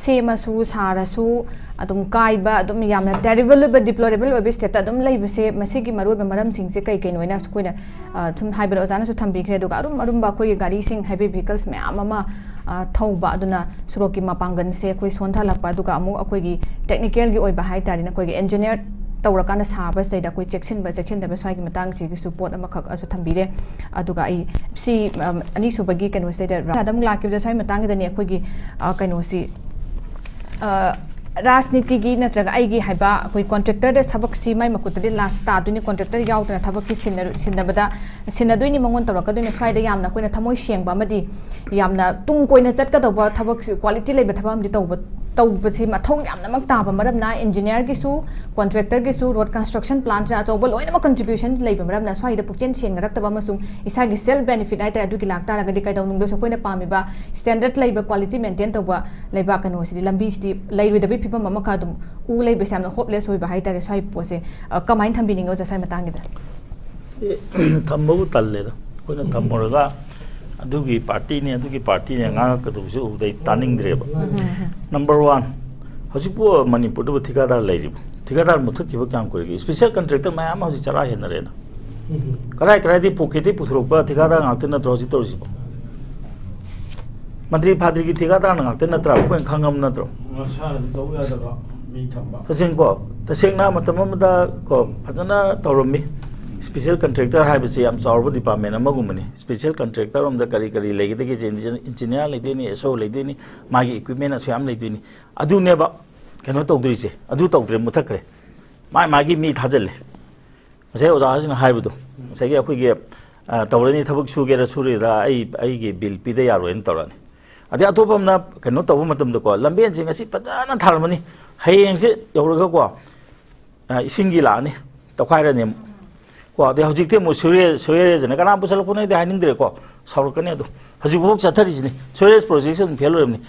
ꯁꯦꯝꯃꯁꯨ ꯁꯥꯔꯁꯨ ꯑꯗꯨꯝ ꯀꯥꯏꯕ, ꯑꯗꯨꯝ ꯌꯥꯝꯅ ꯇꯦꯔꯤꯕꯜ ꯑꯣꯏꯕ, ꯗꯤꯄ꯭ꯂꯣꯔꯦꯕꯜ ꯑꯣꯏꯕ ꯁ꯭ꯇꯦꯠꯇ ꯑꯗꯨꯝ ꯂꯩꯕꯁꯦ, ꯃꯁꯤꯒꯤ ꯃꯔꯨꯑꯣꯏꯕ ꯃꯔꯝꯁꯤꯡꯁꯦ ꯀꯩ ꯀꯩꯅꯣ ꯍꯥꯏꯅ ꯑꯩꯈꯣꯏꯅ, ꯑ, ꯁꯨꯝ ꯍꯥꯏꯕꯗ ꯑꯣꯖꯥꯅꯁꯨ ꯊꯝꯕꯤꯈ꯭ꯔꯦ꯫ ꯑꯗꯨꯒ ꯑꯔꯨꯝ ꯑꯔꯨꯝꯕ ꯑꯩꯈꯣꯏꯒꯤ ꯒꯥꯔꯤꯁꯤꯡ, ꯍꯦꯚꯤ ꯚꯤꯍꯤꯀꯜꯁ ꯃꯌꯥꯝ ꯑꯃ, ꯑ, ꯊꯧꯕ, ꯑꯗꯨꯅ ꯁꯣꯔꯣꯛꯀꯤ ꯃꯄꯥꯡꯒꯜꯁꯦ ꯑꯩꯈꯣꯏ ꯁꯣꯟꯊꯍꯜꯂꯛꯄ, ꯑꯗꯨꯒ ꯑꯃꯨꯛ ꯑꯩꯈꯣꯏꯒꯤ ꯇꯦꯛꯅꯤꯀꯦꯜꯒꯤ ꯑꯣꯏꯕ ꯍꯥꯏ ꯇꯥꯔꯦꯅꯦ, ꯑꯩꯈꯣꯏꯒꯤ ꯏꯟꯖꯤꯅꯤꯌꯔ ꯇꯧꯔꯀꯥꯟꯗ ꯁꯥꯕꯁꯤꯗꯩꯗ ꯑꯩꯈꯣꯏ ꯆꯦꯛꯁꯤꯟꯕ, ꯆꯦꯛꯁꯤꯟꯗꯕ ꯁ꯭ꯋꯥꯏꯒꯤ ꯃꯇꯥꯡꯁꯤꯒꯤꯁꯨ ꯄꯣꯠ ꯑꯃꯈꯛꯁꯨ ꯊꯝꯕꯤꯔꯦ꯫ ꯑꯗꯨꯒ ꯑꯩ ꯁꯤ, ꯑꯝ, ꯑꯅꯤꯁꯨꯕꯒꯤ ꯀꯩꯅꯣꯁꯤꯗ ꯑꯗꯨꯝ ꯂꯥꯛꯈꯤꯕꯗ ꯁ꯭ꯋꯥꯏ ꯃꯇꯥꯡꯒꯤꯗꯅꯦ ꯑꯩꯈꯣꯏꯒꯤ, ꯑ, ꯀꯩꯅꯣꯁꯤ, ꯑ, ꯔꯥꯖꯅꯤꯇꯤꯒꯤ ꯅꯠꯇ꯭ꯔꯒ ꯑꯩꯒꯤ ꯍꯥꯏꯕ ꯑꯩꯈꯣꯏ ꯀꯣꯟꯇ꯭ꯔꯦꯛꯇꯔꯗ ꯊꯕꯛꯁꯤ ꯃꯥꯏ ꯃꯈꯨꯠꯇꯗꯤ ꯂꯥꯁ ꯇꯥꯗꯣꯏꯅꯤ꯫ ꯀꯣꯟꯇ꯭ꯔꯦꯛꯇꯔ ꯌꯥꯎꯗꯅ ꯊꯕꯛꯁꯤ ꯁꯤꯟꯅꯔꯨ-, ꯁꯤꯟꯅꯕꯗ ꯁꯤꯟꯅꯗꯣꯏꯅꯤ, ꯃꯉꯣꯟ ꯇꯧꯔꯛꯀꯗꯣꯏꯅꯤ꯫ ꯁ꯭ꯋꯥꯏꯗ ꯌꯥꯝꯅ ꯑꯩꯈꯣꯏꯅ ꯊꯃꯣꯏ ꯁꯦꯡꯕ ꯑꯃꯗꯤ ꯌꯥꯝꯅ ꯇꯨꯡ ꯀꯣꯏꯅ ꯆꯠꯀꯗꯧꯕ ꯊꯕꯛꯁꯤ, ꯀ꯭ꯋꯥꯂꯤꯇꯤ ꯂꯩꯕ ꯊꯕꯛ ꯑꯃꯗꯤ ꯇꯧꯕ, ꯇꯧꯕꯁꯤ ꯃꯊꯧ ꯌꯥꯝꯅꯃꯛ ꯇꯥꯕ ꯃꯔꯝꯅ ꯏꯟꯖꯤꯅꯤꯌꯥꯔꯒꯤꯁꯨ, ꯀꯣꯟꯇ꯭ꯔꯦꯛꯇꯔꯒꯤꯁꯨ, ꯔꯣꯗ ꯀꯟꯁꯇ꯭ꯔꯛꯁꯟ ꯄ꯭ꯂꯥꯟꯁꯤꯅ ꯑꯆꯧꯕ ꯂꯣꯏꯅꯃꯛ ꯀꯟꯇ꯭ꯔꯤꯕ꯭ꯌꯨꯁꯟ ꯂꯩꯕ ꯃꯔꯝꯅ ꯁ꯭ꯋꯥꯏꯗ ꯄꯨꯛꯆꯦꯜ ꯁꯦꯡꯅꯔꯛꯇꯕ ꯑꯃꯁꯨꯡ ꯏꯁꯥꯒꯤ ꯁꯦꯜꯐ ꯕꯦꯅꯤꯐꯤꯠ ꯍꯥꯏꯇꯥꯔꯦ, ꯑꯗꯨꯒꯤ ꯂꯥꯛꯇꯥꯔꯒꯗꯤ ꯀꯩꯗꯧꯅꯨꯡꯗꯁꯨ ꯑꯩꯈꯣꯏꯅ ꯄꯥꯝꯃꯤꯕ ꯁ꯭ꯇꯦꯟꯗꯔꯗ ꯂꯩꯕ, ꯀ꯭ꯋꯥꯂꯤꯇꯤ ꯃꯦꯟꯇꯦꯟ ꯇꯧꯕ ꯂꯩꯕꯥꯛ ꯀꯩꯅꯣꯁꯤꯗꯤ ꯂꯝꯕꯤꯁꯤꯗꯤ ꯂꯩꯔꯣꯏꯗꯕꯒꯤ ꯐꯤꯕꯝ ꯑꯃꯈꯛ ꯑꯗꯨꯝ ꯎ ꯂꯩꯕꯁꯦ ꯌꯥꯝꯅ ꯍꯣꯞꯂꯦꯁ ꯑꯣꯏꯕ ꯍꯥꯏꯇꯥꯔꯦ꯫ ꯁ꯭ꯋꯥꯏ ꯄꯣꯠꯁꯦ, ꯑ, ꯀꯃꯥꯏꯅ ꯊꯝꯕꯤꯅꯤꯡꯉꯤ ꯑꯣꯖꯥ ꯁ꯭ꯋꯥꯏ ꯃꯇꯥꯡꯒꯤꯗ? ꯁꯤ ꯊꯝꯕꯕꯨ ꯇꯜꯂꯦꯗ꯫ ꯑꯩꯈꯣꯏꯅ ꯊꯝꯃꯨꯔꯒ ꯑꯗꯨꯒꯤ ꯄꯥꯔꯇꯤꯅꯤ, ꯑꯗꯨꯒꯤ ꯄꯥꯔꯇꯤꯅꯤ ꯉꯥꯡꯉꯛꯀꯗꯧꯕꯁꯨ ꯎꯕꯗ ꯑꯩ ꯇꯥꯅꯤꯡꯗ꯭ꯔꯦꯕ꯫ ꯅꯝꯕꯔ ꯋꯥꯟ, ꯍꯧꯖꯤꯛꯄꯨ ꯃꯅꯤꯄꯨꯔꯗꯕꯨ ꯊꯤꯀꯥꯗꯥꯔ ꯂꯩꯔꯤꯕ? ꯊꯤꯀꯥꯗꯥꯔ ꯃꯨꯊꯠꯈꯤꯕ ꯀꯌꯥꯝ ꯀꯨꯏꯔꯒꯦ? ꯏꯁꯄꯤꯁꯦꯜ ꯀꯟꯇ꯭ꯔꯦꯛꯇꯔ ꯃꯌꯥꯝ ꯑꯃ ꯍꯧꯖꯤꯛ ꯆꯔꯥ ꯍꯦꯟꯅꯔꯦꯅ꯫ ꯀꯔꯥꯏ ꯀꯔꯥꯏꯗꯒꯤ ꯄꯣꯀꯦꯠꯇꯒꯤ ꯄꯨꯊꯣꯔꯛꯄ ꯊꯤꯀꯥꯗꯥꯔ ꯉꯥꯛꯇ ꯅꯠꯇ꯭ꯔꯣ ꯍꯧꯖꯤꯛ ꯇꯧꯔꯤꯁꯤꯕꯣ? ꯃꯟꯇ꯭ꯔꯤ ꯐꯥꯗ꯭ꯔꯤꯒꯤ ꯊꯤꯀꯥꯗꯥꯔꯅ ꯉꯥꯛꯇ ꯅꯠꯇ꯭ꯔꯥ? ꯑꯩꯈꯣꯏꯅ ꯈꯪꯉꯝ ꯅꯠꯇ꯭ꯔꯣ? ꯃꯁꯥꯅꯗꯤ ꯇꯧ ꯌꯥꯗꯕ ꯃꯤ ꯊꯝꯕ꯫ ꯇꯁꯦꯡꯀꯣ, ꯇꯁꯦꯡꯅ ꯃꯇꯝ ꯑꯃꯗ ꯀꯣ, ꯐꯖꯅ ꯇꯧꯔꯝꯃꯤ꯫ ꯏꯁꯄꯤꯁꯦꯜ ꯀꯟꯇ꯭ꯔꯦꯛꯇꯔ ꯍꯥꯏꯕꯁꯤ ꯌꯥꯝ ꯆꯥꯎꯔꯕ ꯗꯤꯄꯥꯔꯠꯃꯦꯟ ꯑꯃꯒꯨꯝꯕꯅꯤ꯫ ꯏꯁꯄꯤꯁꯦꯜ ꯀꯟꯇ꯭ꯔꯦꯛꯇꯔ ꯑꯃꯗ ꯀꯔꯤ ꯀꯔꯤ ꯂꯩꯒꯗꯒꯦ? ꯏꯟꯖꯤꯅꯤꯌꯥꯔ ꯂꯩꯗꯣꯏꯅꯤ, ꯑꯦꯁ ꯑꯣ ꯂꯩꯗꯣꯏꯅꯤ, ꯃꯥꯒꯤ ꯏꯀ꯭ꯋꯤꯞꯃꯦꯟ ꯑꯁꯨꯛ ꯌꯥꯝ ꯂꯩꯗꯣꯏꯅꯤ꯫ ꯑꯗꯨꯅꯦꯕ ꯀꯩꯅꯣ ꯇꯧꯗꯣꯏꯁꯦ꯫ ꯑꯗꯨ ꯇꯧꯗ꯭ꯔꯦ, ꯃꯨꯊꯠꯈ꯭ꯔꯦ꯫ ꯃꯥꯏ ꯃꯥꯒꯤ ꯃꯤ ꯊꯥꯖꯤꯜꯂꯦ꯫ ꯉꯁꯥꯏ ꯑꯣꯖꯥꯁꯤꯅ ꯍꯥꯏꯕꯗꯣ, ꯉꯁꯥꯏꯒꯤ ꯑꯩꯈꯣꯏꯒꯤ, ꯑ, ꯇꯧꯔꯅꯤ, ꯊꯕꯛ ꯁꯨꯒꯦꯔꯥ ꯁꯨꯔꯣꯏꯗ꯭ꯔꯥ, ꯑꯩ, ꯑꯩꯒꯤ ꯕꯤꯜ ꯄꯤꯗ ꯌꯥꯔꯣꯏꯅ ꯇꯧꯔꯛꯑꯅꯤ꯫ ꯑꯗꯩ ꯑꯇꯣꯞꯄ ꯑꯃꯅ ꯀꯩꯅꯣ ꯇꯧꯕ ꯃꯇꯝꯗꯀꯣ, ꯂꯝꯕꯦꯟꯁꯤꯡ ꯑꯁꯤ ꯐꯖꯅ ꯊꯥꯔꯝꯃꯅꯤ, ꯍꯌꯦꯡꯁꯦ ꯌꯧꯔꯒꯀꯣ, ꯑ, ꯏꯁꯤꯡꯒꯤ ꯂꯥꯛꯑꯅꯤ, ꯇꯧꯈꯥꯏꯔꯅꯤ ꯑꯃꯨꯛ꯫ ꯀꯣ, ꯑꯗꯩ ꯍꯧꯖꯤꯛꯇꯤ ꯑꯃꯨꯛ ꯁꯨꯔꯦ, ꯁꯨꯔꯦꯁꯤꯅ ꯀꯅꯥ ꯄꯨꯁꯜꯂꯛꯄꯅꯣ ꯑꯩꯗꯤ ꯍꯥꯏꯅꯤꯡꯗ꯭ꯔꯦꯀꯣ, ꯁꯥꯎꯔꯛꯀꯅꯤ꯫ ꯑꯗꯣ ꯍꯧꯖꯤꯛꯐꯥꯎ ꯆꯠꯊꯔꯤꯁꯤꯅꯤ, ꯁꯨꯔꯦꯁ ꯄ꯭ꯔꯣꯖꯦꯛꯁꯤ ꯑꯗꯨꯝ ꯐꯦꯜ ꯑꯣꯏꯔꯝꯅꯤ꯫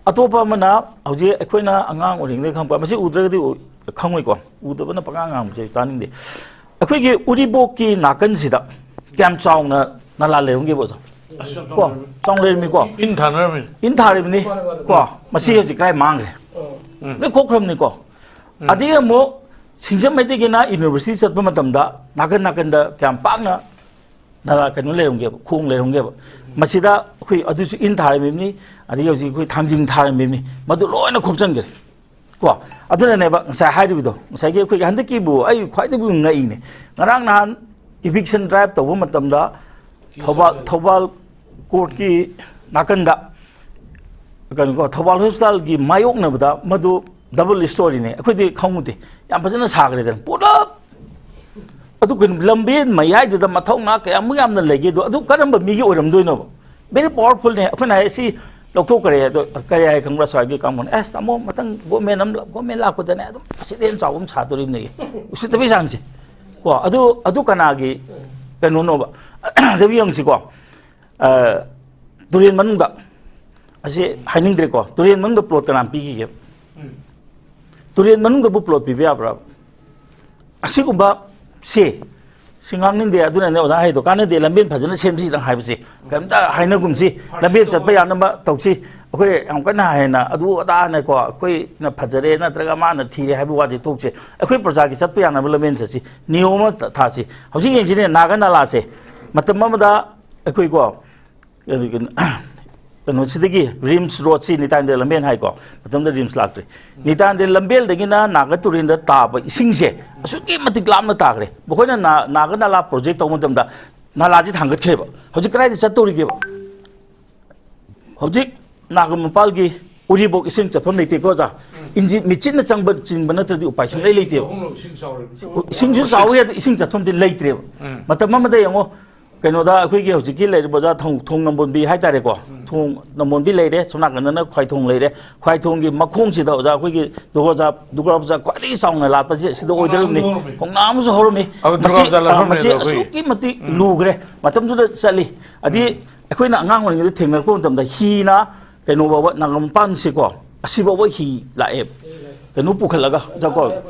ꯑꯇꯣꯞꯄ ꯑꯃꯅ ꯍꯧꯖꯤꯛ ꯑꯩꯈꯣꯏꯅ ꯑꯉꯥꯡ ꯑꯣꯏꯔꯤꯉꯩꯗꯒꯤ ꯈꯪꯉꯛꯄ, ꯃꯁꯤ ꯎꯗ꯭ꯔꯒꯗꯤ ꯎ-, ꯈꯪꯉꯣꯏꯀꯣ, ꯎꯗꯕꯅ ꯄꯉꯥꯡ ꯉꯥꯡꯕꯁꯦ ꯑꯩ ꯇꯥꯅꯤꯡꯗꯦ꯫ ꯑꯩꯈꯣꯏꯒꯤ ꯎꯔꯤꯄꯣꯛꯀꯤ ꯅꯥꯀꯟꯁꯤꯗ ꯀꯌꯥꯝ ꯆꯥꯎꯅ ꯅꯂꯥ ꯂꯩꯔꯝꯒꯦꯕ ꯑꯣꯖꯥ? ꯑꯁ, ꯌꯥꯝ ꯀꯣ, ꯆꯥꯎꯅ ꯂꯩꯔꯝꯃꯤ꯫ ꯆꯥꯎꯅ ꯂꯩꯔꯝꯃꯤꯀꯣ꯫ ꯏꯟ ꯊꯥꯅꯔꯝꯃꯤ꯫ ꯏꯟ ꯊꯥꯔꯤꯕꯅꯤ꯫ ꯃꯥꯅꯦ, ꯃꯥꯅꯦ꯫ ꯀꯣ, ꯃꯁꯤ ꯎꯝ꯫ ꯍꯧꯖꯤꯛ ꯀꯗꯥꯏ ꯃꯥꯡꯈ꯭ꯔꯦ? ꯎꯝ꯫ ꯂꯣꯏ ꯀꯣꯛꯈ꯭ꯔꯕꯅꯤꯀꯣ꯫ ꯎꯝ꯫ ꯑꯗꯒꯤ ꯑꯃꯨꯛ ꯁꯤꯡꯖꯃꯩꯗꯒꯤꯅ ꯌꯨꯅꯤꯚꯔꯁꯤꯇꯤ ꯆꯠꯄ ꯃꯇꯝꯗ ꯅꯥꯀꯟ ꯅꯥꯀꯟꯗ ꯀꯌꯥꯝ ꯄꯥꯛꯅ ꯅꯂꯥ ꯀꯩꯅꯣ ꯂꯩꯔꯝꯒꯦꯕ, ꯈꯣꯡ ꯂꯩꯔꯝꯒꯦꯕ꯫ ꯃꯁꯤꯗ ꯑꯩꯈꯣꯏ ꯑꯗꯨꯁꯨ ꯏꯟ ꯊꯥꯔꯝꯃꯤꯕꯅꯤ, ꯑꯗꯒꯤ ꯍꯧꯖꯤꯛ ꯑꯩꯈꯣꯏ ꯊꯥꯡꯖꯤꯡ ꯊꯥꯔꯝꯃꯤꯕꯅꯤ, ꯃꯗꯨ ꯂꯣꯏꯅ ꯈꯣꯞꯆꯟꯈ꯭ꯔꯦ꯫ ꯀꯣ, ꯑꯗꯨꯅꯅꯦꯕ ꯉꯁꯥꯏ ꯍꯥꯏꯔꯤꯕꯗꯣ, ꯉꯁꯥꯏꯒꯤ ꯑꯩꯈꯣꯏꯒꯤ ꯍꯟꯗꯛꯀꯤꯕꯨ ꯑꯩ ꯈ꯭ꯋꯥꯏꯗꯒꯤ ꯉꯛꯏꯅꯦ꯫ ꯉꯔꯥꯡ ꯅꯍꯥꯟ ꯏꯚꯤꯛꯁꯟ ꯗ꯭ꯔꯥꯏꯚ ꯇꯧꯕ ꯃꯇꯝꯗ ꯊꯧꯕꯥꯜ, ꯊꯧꯕꯥꯜ ꯀꯣꯔꯠꯀꯤ ꯅꯥꯀꯟꯗ ꯀꯩꯅꯣꯀꯣ, ꯊꯧꯕꯥꯜ ꯍꯣꯁꯄꯤꯇꯥꯜꯒꯤ ꯃꯥꯌꯣꯛꯅꯕꯗ ꯃꯗꯨ ꯗꯕꯜ ꯁ꯭ꯇꯣꯔꯤꯅꯦ꯫ ꯑꯩꯈꯣꯏꯗꯤ ꯈꯪꯉꯨꯗꯦ꯫ ꯌꯥꯝ ꯐꯖꯅ ꯁꯥꯈ꯭ꯔꯦꯗꯅ꯫ ꯄꯨꯂꯞ ꯑꯗꯨ ꯀꯩꯅꯣ, ꯂꯝꯕꯦꯟ ꯃꯌꯥꯏꯗꯨꯗ ꯃꯊꯧꯅꯥ ꯀꯌꯥꯃꯨꯛ ꯌꯥꯝꯅ ꯂꯩꯒꯦꯗꯣ, ꯑꯗꯨ ꯀꯔꯝꯕ ꯃꯤꯒꯤ ꯑꯣꯏꯔꯝꯗꯣꯏꯅꯣꯕ? ꯚꯦꯔꯤ ꯄꯋꯥꯔꯐꯨꯜꯅꯦ꯫ ꯑꯩꯈꯣꯏꯅ ꯍꯥꯏ, ꯁꯤ ꯂꯧꯊꯣꯛꯈ꯭ꯔꯦ꯫ ꯑꯗꯣ ꯀꯔꯤ ꯍꯥꯏ ꯈꯪꯕ꯭ꯔꯥ? ꯁ꯭ꯋꯥꯏꯒꯤ ꯀꯥꯡꯕꯨꯅ, "ꯑꯁ, ꯇꯥꯃꯣ, ꯃꯊꯪ ꯒꯣꯔꯃꯦꯟ ꯑꯃ, ꯒꯣꯔꯃꯦꯟ ꯂꯥꯛꯄꯗꯅꯦ ꯑꯗꯨꯝ ꯑꯁꯤꯗꯩ ꯍꯦꯟꯅ ꯆꯥꯎꯕ ꯑꯃ ꯁꯥꯗꯣꯔꯤꯕꯅꯦ"꯫ ꯎꯁꯤꯠꯇꯕꯩ ꯆꯥꯡꯁꯦ꯫ ꯀꯣ, ꯑꯗꯨ, ꯑꯗꯨ ꯀꯅꯥꯒꯤ ꯀꯩꯅꯣꯅꯣꯕ? ꯑꯗꯨ ꯌꯦꯡꯁꯤꯀꯣ꯫ ꯑ, ꯇꯨꯔꯦꯟ ꯃꯅꯨꯡꯗ, ꯑꯁꯤ ꯍꯥꯏꯅꯤꯡꯗ꯭ꯔꯦꯀꯣ, ꯇꯨꯔꯦꯟ ꯃꯅꯨꯡꯗ ꯄ꯭ꯂꯣꯠ ꯀꯅꯥꯝ ꯄꯤꯈꯤꯒꯦ? ꯎꯝ꯫ ꯇꯨꯔꯦꯟ ꯃꯅꯨꯡꯗꯕꯨ ꯄ꯭ꯂꯣꯠ ꯄꯤꯕ ꯌꯥꯕ꯭ꯔꯥ? ꯑꯁꯤꯒꯨꯝꯕ ꯁꯤ, ꯁꯤ ꯉꯥꯡꯅꯤꯡꯗꯦ꯫ ꯑꯗꯨꯅꯅꯦ ꯑꯣꯖꯥ ꯍꯥꯏꯗꯣ ꯀꯥꯟꯅꯗꯦ, ꯂꯝꯕꯦꯟ ꯐꯖꯅ ꯁꯦꯝꯁꯤꯗꯪ ꯍꯥꯏꯕꯁꯦ꯫ ꯀꯩꯝꯇ ꯍꯥꯏꯅꯒꯨꯝꯁꯤ, ꯂꯝꯕꯦꯟ ꯆꯠꯄ ꯌꯥꯅꯕ ꯇꯧꯁꯤ꯫ ꯑꯩꯈꯣꯏ ꯌꯥꯝ ꯀꯟꯅ ꯍꯦꯟꯅ ꯑꯗꯨ ꯑꯗꯥꯅꯀꯣ, ꯑꯩꯈꯣꯏꯅ ꯐꯖꯔꯦ ꯅꯠꯇ꯭ꯔꯒ ꯃꯥꯅ ꯊꯤꯔꯦ ꯍꯥꯏꯕ ꯋꯥꯁꯦ ꯇꯣꯛꯁꯦ꯫ ꯑꯩꯈꯣꯏ ꯄ꯭ꯔꯖꯥꯒꯤ ꯆꯠꯄ ꯌꯥꯅꯕ ꯂꯝꯕꯦꯟ ꯆꯠꯁꯤ, ꯅꯤꯌꯣꯝ ꯑꯃ ꯊꯥꯁꯤ꯫ ꯍꯧꯖꯤꯛ ꯌꯦꯡꯁꯤꯅꯦ, ꯅꯥꯒ ꯅꯥꯂꯥꯁꯦ꯫ ꯃꯇꯝ ꯑꯃꯗ ꯑꯩꯈꯣꯏꯀꯣ, ꯀꯩꯅꯣꯁꯤꯗꯒꯤ ꯔꯤꯝꯁ ꯔꯣꯗꯁꯤ, ꯅꯤꯇꯥꯟꯗ ꯂꯝꯕꯦꯟ ꯍꯥꯏꯀꯣ, ꯃꯇꯝꯗ ꯔꯤꯝꯁ ꯂꯥꯛꯇ꯭ꯔꯤ꯫ ꯅꯤꯇꯥꯟꯗ ꯂꯝꯕꯦꯜꯗꯒꯤꯅ ꯅꯥꯒ ꯇꯨꯔꯦꯜꯗ ꯇꯥꯕ ꯏꯁꯤꯡꯁꯦ ꯑꯁꯨꯛꯀꯤ ꯃꯇꯤꯛ ꯂꯥꯞꯅ ꯇꯥꯈ꯭ꯔꯦ꯫ ꯃꯈꯣꯏꯅ ꯅꯥ-, ꯅꯥꯒ ꯅꯥꯂꯥ ꯄ꯭ꯔꯣꯖꯦꯛ ꯇꯧꯕ ꯃꯇꯝꯗ ꯅꯥꯂꯥꯁꯤ ꯊꯥꯡꯒꯠꯈ꯭ꯔꯦꯕ꯫ ꯍꯧꯖꯤꯛ ꯀꯗꯥꯏꯗ ꯆꯠꯇꯧꯔꯤꯒꯦꯕ? ꯍꯧꯖꯤꯛ ꯅꯥꯒ ꯃꯄꯥꯜꯒꯤ ꯎꯔꯤꯕꯣꯛ ꯏꯁꯤꯡ ꯆꯠꯐꯝ ꯂꯩꯇꯦꯀꯣ, ꯑꯣꯖꯥ? ꯏꯟꯖꯤꯟ ꯃꯦꯆꯤꯟꯅ ꯆꯪꯕ, ꯆꯤꯟꯕ ꯅꯠꯇ꯭ꯔꯗꯤ ꯎꯄꯥꯏ ꯁꯨꯡꯂꯩ ꯂꯩꯇꯦꯕ꯫ ꯏꯁꯤꯡꯁꯨ ꯆꯥꯎꯋꯤ, ꯑꯗꯨ ꯏꯁꯤꯡ ꯆꯠꯐꯝꯗꯤ ꯂꯩꯇ꯭ꯔꯦꯕ꯫ ꯃꯇꯝ ꯑꯃꯗ ꯌꯦꯡꯉꯣ, ꯀꯩꯅꯣꯗ ꯑꯩꯈꯣꯏꯒꯤ ꯍꯧꯖꯤꯛꯀꯤ ꯂꯩꯔꯤꯕ ꯑꯣꯖꯥ ꯊꯣꯡ-, ꯊꯣꯡ ꯅꯝꯕꯣꯟꯕꯤ ꯍꯥꯏꯇꯥꯔꯦꯀꯣ꯫ ꯊꯣꯡ ꯅꯝꯕꯣꯟꯕꯤ ꯂꯩꯔꯦ, ꯁꯣꯝ ꯅꯥꯀꯟꯗꯅ ꯈ꯭ꯋꯥꯏꯊꯣꯡ ꯂꯩꯔꯦ꯫ ꯈ꯭ꯋꯥꯏꯊꯣꯡꯒꯤ ꯃꯈꯣꯡꯁꯤꯗ ꯑꯣꯖꯥ ꯑꯩꯈꯣꯏꯒꯤ ꯗꯨꯔꯒꯥ ꯄꯨꯖꯥ, ꯗꯨꯔꯒꯥ ꯄꯨꯖꯥ ꯈ꯭ꯋꯥꯏꯗꯒꯤ ꯆꯥꯎꯅ ꯂꯥꯠꯄꯁꯦ ꯁꯤꯗ ꯑꯣꯏꯗꯣꯏꯔꯝꯅꯤ꯫ ꯈꯣꯡꯅꯥꯡ ꯑꯃꯁꯨ ꯍꯧꯔꯝꯃꯤ꯫ ꯑꯗꯨ ꯗꯨꯔꯒꯥ ꯃꯁꯤ, ꯄꯨꯖꯥ ꯑ, ꯂꯥꯠꯐꯝ ꯃꯁꯤ ꯂꯩꯕꯗꯣ ꯑꯩꯈꯣꯏꯒꯤ꯫ ꯑꯁꯨꯛꯀꯤ ꯃꯇꯤꯛ ꯂꯨꯈ꯭ꯔꯦ꯫ ꯃꯇꯝꯗꯨꯗ ꯆꯠꯂꯤ꯫ ꯑꯗꯤ ꯑꯩꯈꯣꯏꯅ ꯑꯉꯥꯡ ꯑꯣꯏꯔꯤꯉꯩꯗ ꯊꯦꯡꯅꯔꯛꯄ ꯃꯇꯝꯗ ꯍꯤꯅ ꯀꯩꯅꯣ ꯐꯥꯎꯕ, ꯅꯥꯒꯥꯃꯄꯥꯟꯁꯤꯀꯣ, ꯑꯁꯤ ꯐꯥꯎꯕ ꯍꯤ ꯂꯥꯛꯑꯦꯕ꯫ ꯀꯩꯅꯣ ꯄꯨꯈꯠꯂꯒ, ꯀꯣ,